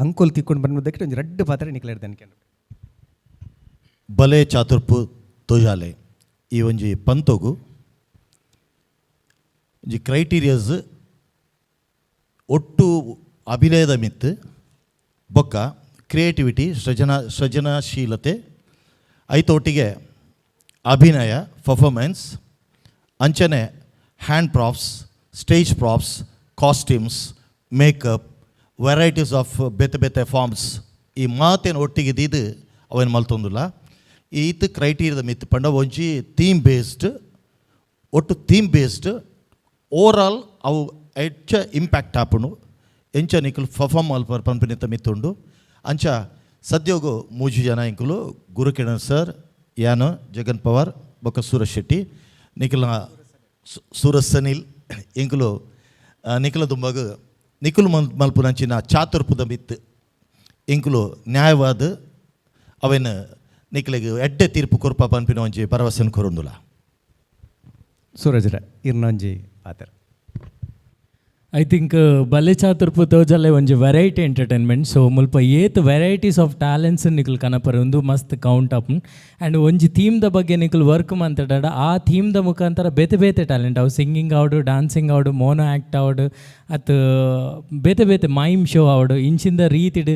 S1: ಅಂಕೋಲ್ ತಿಕ್ಕೊಂಡು ಬಂದಕ್ಕೆ ಒಂಜಿ ರಡ್ಡು ಪಾತ್ರೆ ನಿಕ್ಲೆಡ್ದನ್ಕೆ.
S4: ಬಲೆ ಚಾತುರ್ಪು ತೋಜಾಲೆ ಈ ಒಂಜಿ ಪಂತೊಗು ಒಂಜಿ ಕ್ರೈಟೀರಿಯಸ್ ಒಟ್ಟು ಅಭಿನಯದ ಮಿತ್ತು ಬೊಕ್ಕ ಕ್ರಿಯೇಟಿವಿಟಿ ಸೃಜನಶೀಲತೆ ಐತೊಟ್ಟಿಗೆ ಅಭಿನಯ ಪರ್ಫಾರ್ಮೆನ್ಸ್ ಅಂಚನೆ hand props, stage props, costumes, makeup, varieties of ಬೇತೆ ಬೇತೆ ಫಾರ್ಮ್ಸ್ ಈ ಮಾತೇನು ಒಟ್ಟಿಗೆ ದೀದು ಅವೇನು ಮಲ್ತೊಂದುಲ್ಲ. ಈತ್ ಕ್ರೈಟೀರಿಯದ ಮಿತ್ತು ಪಂಡ ಒಂಜಿ ಥೀಮ್ ಬೇಸ್ಡ್ ಒಟ್ಟು theme based over all ಅವು ಹೆಚ್ಚ ಇಂಪ್ಯಾಕ್ಟ್ ಆಪುಂಡು ಎಂಚ ನಿಕುಲು ಪರ್ಫಾರ್ಮ್ ಮಲ್ಪರ್ ಪನ್ಪಿನಿತ ಮಿತ್ತುಂಡು. ಅಂಚ ಸದ್ಯೋಗು ಮೂಜಿ ಜನ ಇಂಕುಲು ಗುರುಕಿರಣ್ ಸರ್, ಯಾನು ಜಗನ್ ಪವಾರ್ ಬೊಕ್ಕ ಸೂರಜ್ ಶೆಟ್ಟಿ, ನಿಖಿಲ ಸೂರಜ್ ಸನಿಲ್ ಎಂಕುಲು ನಿಖಿಲ ದುಂಬಗ್ ನಿಖಿಲ್ ಮಲ್ಪುನಂಚಿನ ಚಾತುರ್ಪುದ ಮಿತ್ತು ಎಂಕುಲು ನ್ಯಾಯವಾದ ಅವೆನ್ ನಿಕ್ಲೆಗ್ ಎಡ್ಡೆ ತೀರ್ಪು ಕೊರ್ಪ ಪನ್ಪಿನ ಒಂಜಿ ಭರವಸೆನ್ ಕೊರೊಂದುಲ.
S1: ಸೂರಜ್ರ, ಇರ್ನೊಂಜಿ ಪಾತೆರ.
S5: I think ಬಲೆ ಚಾತುರ್ಪು ತೋಜಲೆ ಒಂಜಿ ವೆರೈಟಿ ಎಂಟರ್ಟೈನ್ಮೆಂಟ್. ಸೊ ಮುಲ್ಪ ಏತ್ ವೆರೈಟೀಸ್ ಆಫ್ ಟ್ಯಾಲೆಂಟ್ಸ್ ನಿಕುಲು ಕನಪರೆ, ಉಂದು ಮಸ್ತ್ ಕೌಂಟ್ ಅಪ್. ಆ್ಯಂಡ್ ಒಂಜಿ ಥೀಮ್ದ ಬಗ್ಗೆ ನಿಕುಲು ವರ್ಕ್ ಮಂತಡ, ಆ ಥೀಮ್ದ ಮುಖಾಂತರ ಬೇತೆ ಬೇತೆ ಟ್ಯಾಲೆಂಟ್, ಅವು ಸಿಂಗಿಂಗ್ ಆವಡು, ಡಾನ್ಸಿಂಗ್ ಆವಡು, ಮೋನೋ ಆ್ಯಕ್ಟ್ ಆವಡು, ಅತ್ ಬೇತೆ ಬೇತೆ ಮೈಮ್ ಶೋ ಆವಡು, ಇಂಚಿಂದ ರೀತಿಡ್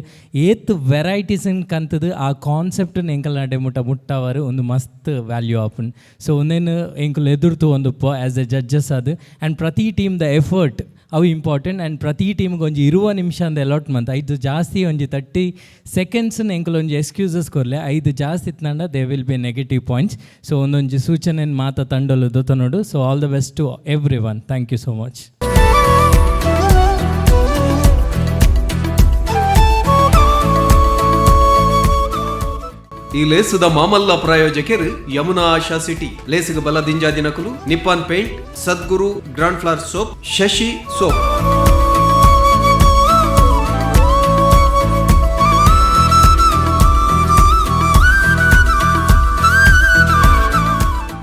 S5: ಏತ್ ವೆರೈಟೀಸ್ ಕಂತದು ಆ ಕಾನ್ಸೆಪ್ಟ್ ಎಂಕಲ್ ನಡೆ ಮುಟ್ಟ ಮುಟ್ಟವರು, ಒಂದು ಮಸ್ತ್ ವ್ಯಾಲ್ಯೂ ಆಪುಂಡು. ಸೊ ಒಂದೇನು ಎಂಕುಲು ಎದುರ್ತು ಒಂದು ಆ್ಯಸ್ ಎ ಜಡ್ಜಸ್ ಅದು. ಆ್ಯಂಡ್ ಪ್ರತಿ ಟೀಮ್ದ ಎಫರ್ಟ್ ಅವು ಇಂಪಾರ್ಟೆಂಟ್. ಆ್ಯಂಡ್ ಪ್ರತಿ ಟೀಮ್ಗೆ ಒಂಜಿ 20 ನಿಮಿಷ ಅಂದ ಅಲಾಟ್ ಮಂತ್, ಐದು ಜಾಸ್ತಿ ಒಂಜಿ 30 ಸೆಕೆಂಡ್ಸ್ ಎಂಕುಲು ಒಂಜಿ ಎಕ್ಸ್ಕ್ಯೂಸಸ್ ಕೊರ್ಲೆ. ಐದು ಜಾಸ್ತಿ ಇತ್ನಂಡ there will be negative points. So ಒಂದೊಂಜಿ ಸೂಚನೆ ಮಾತ ತಂಡಲು ದೊತನೋಡು. So all the best to everyone. Thank you so much.
S9: ಈ ಲೇಸುದ ಮಾಮಲ್ಲ ಪ್ರಾಯೋಜಕರು ಯಮುನಾ ಆಶಾ ಸಿಟಿ, ಲೇಸುಗ ಬಲ ದಿಂಜಾ ದಿನಕುಲು, Nippon paint, Sadguru grand flour soap, Shashi soap.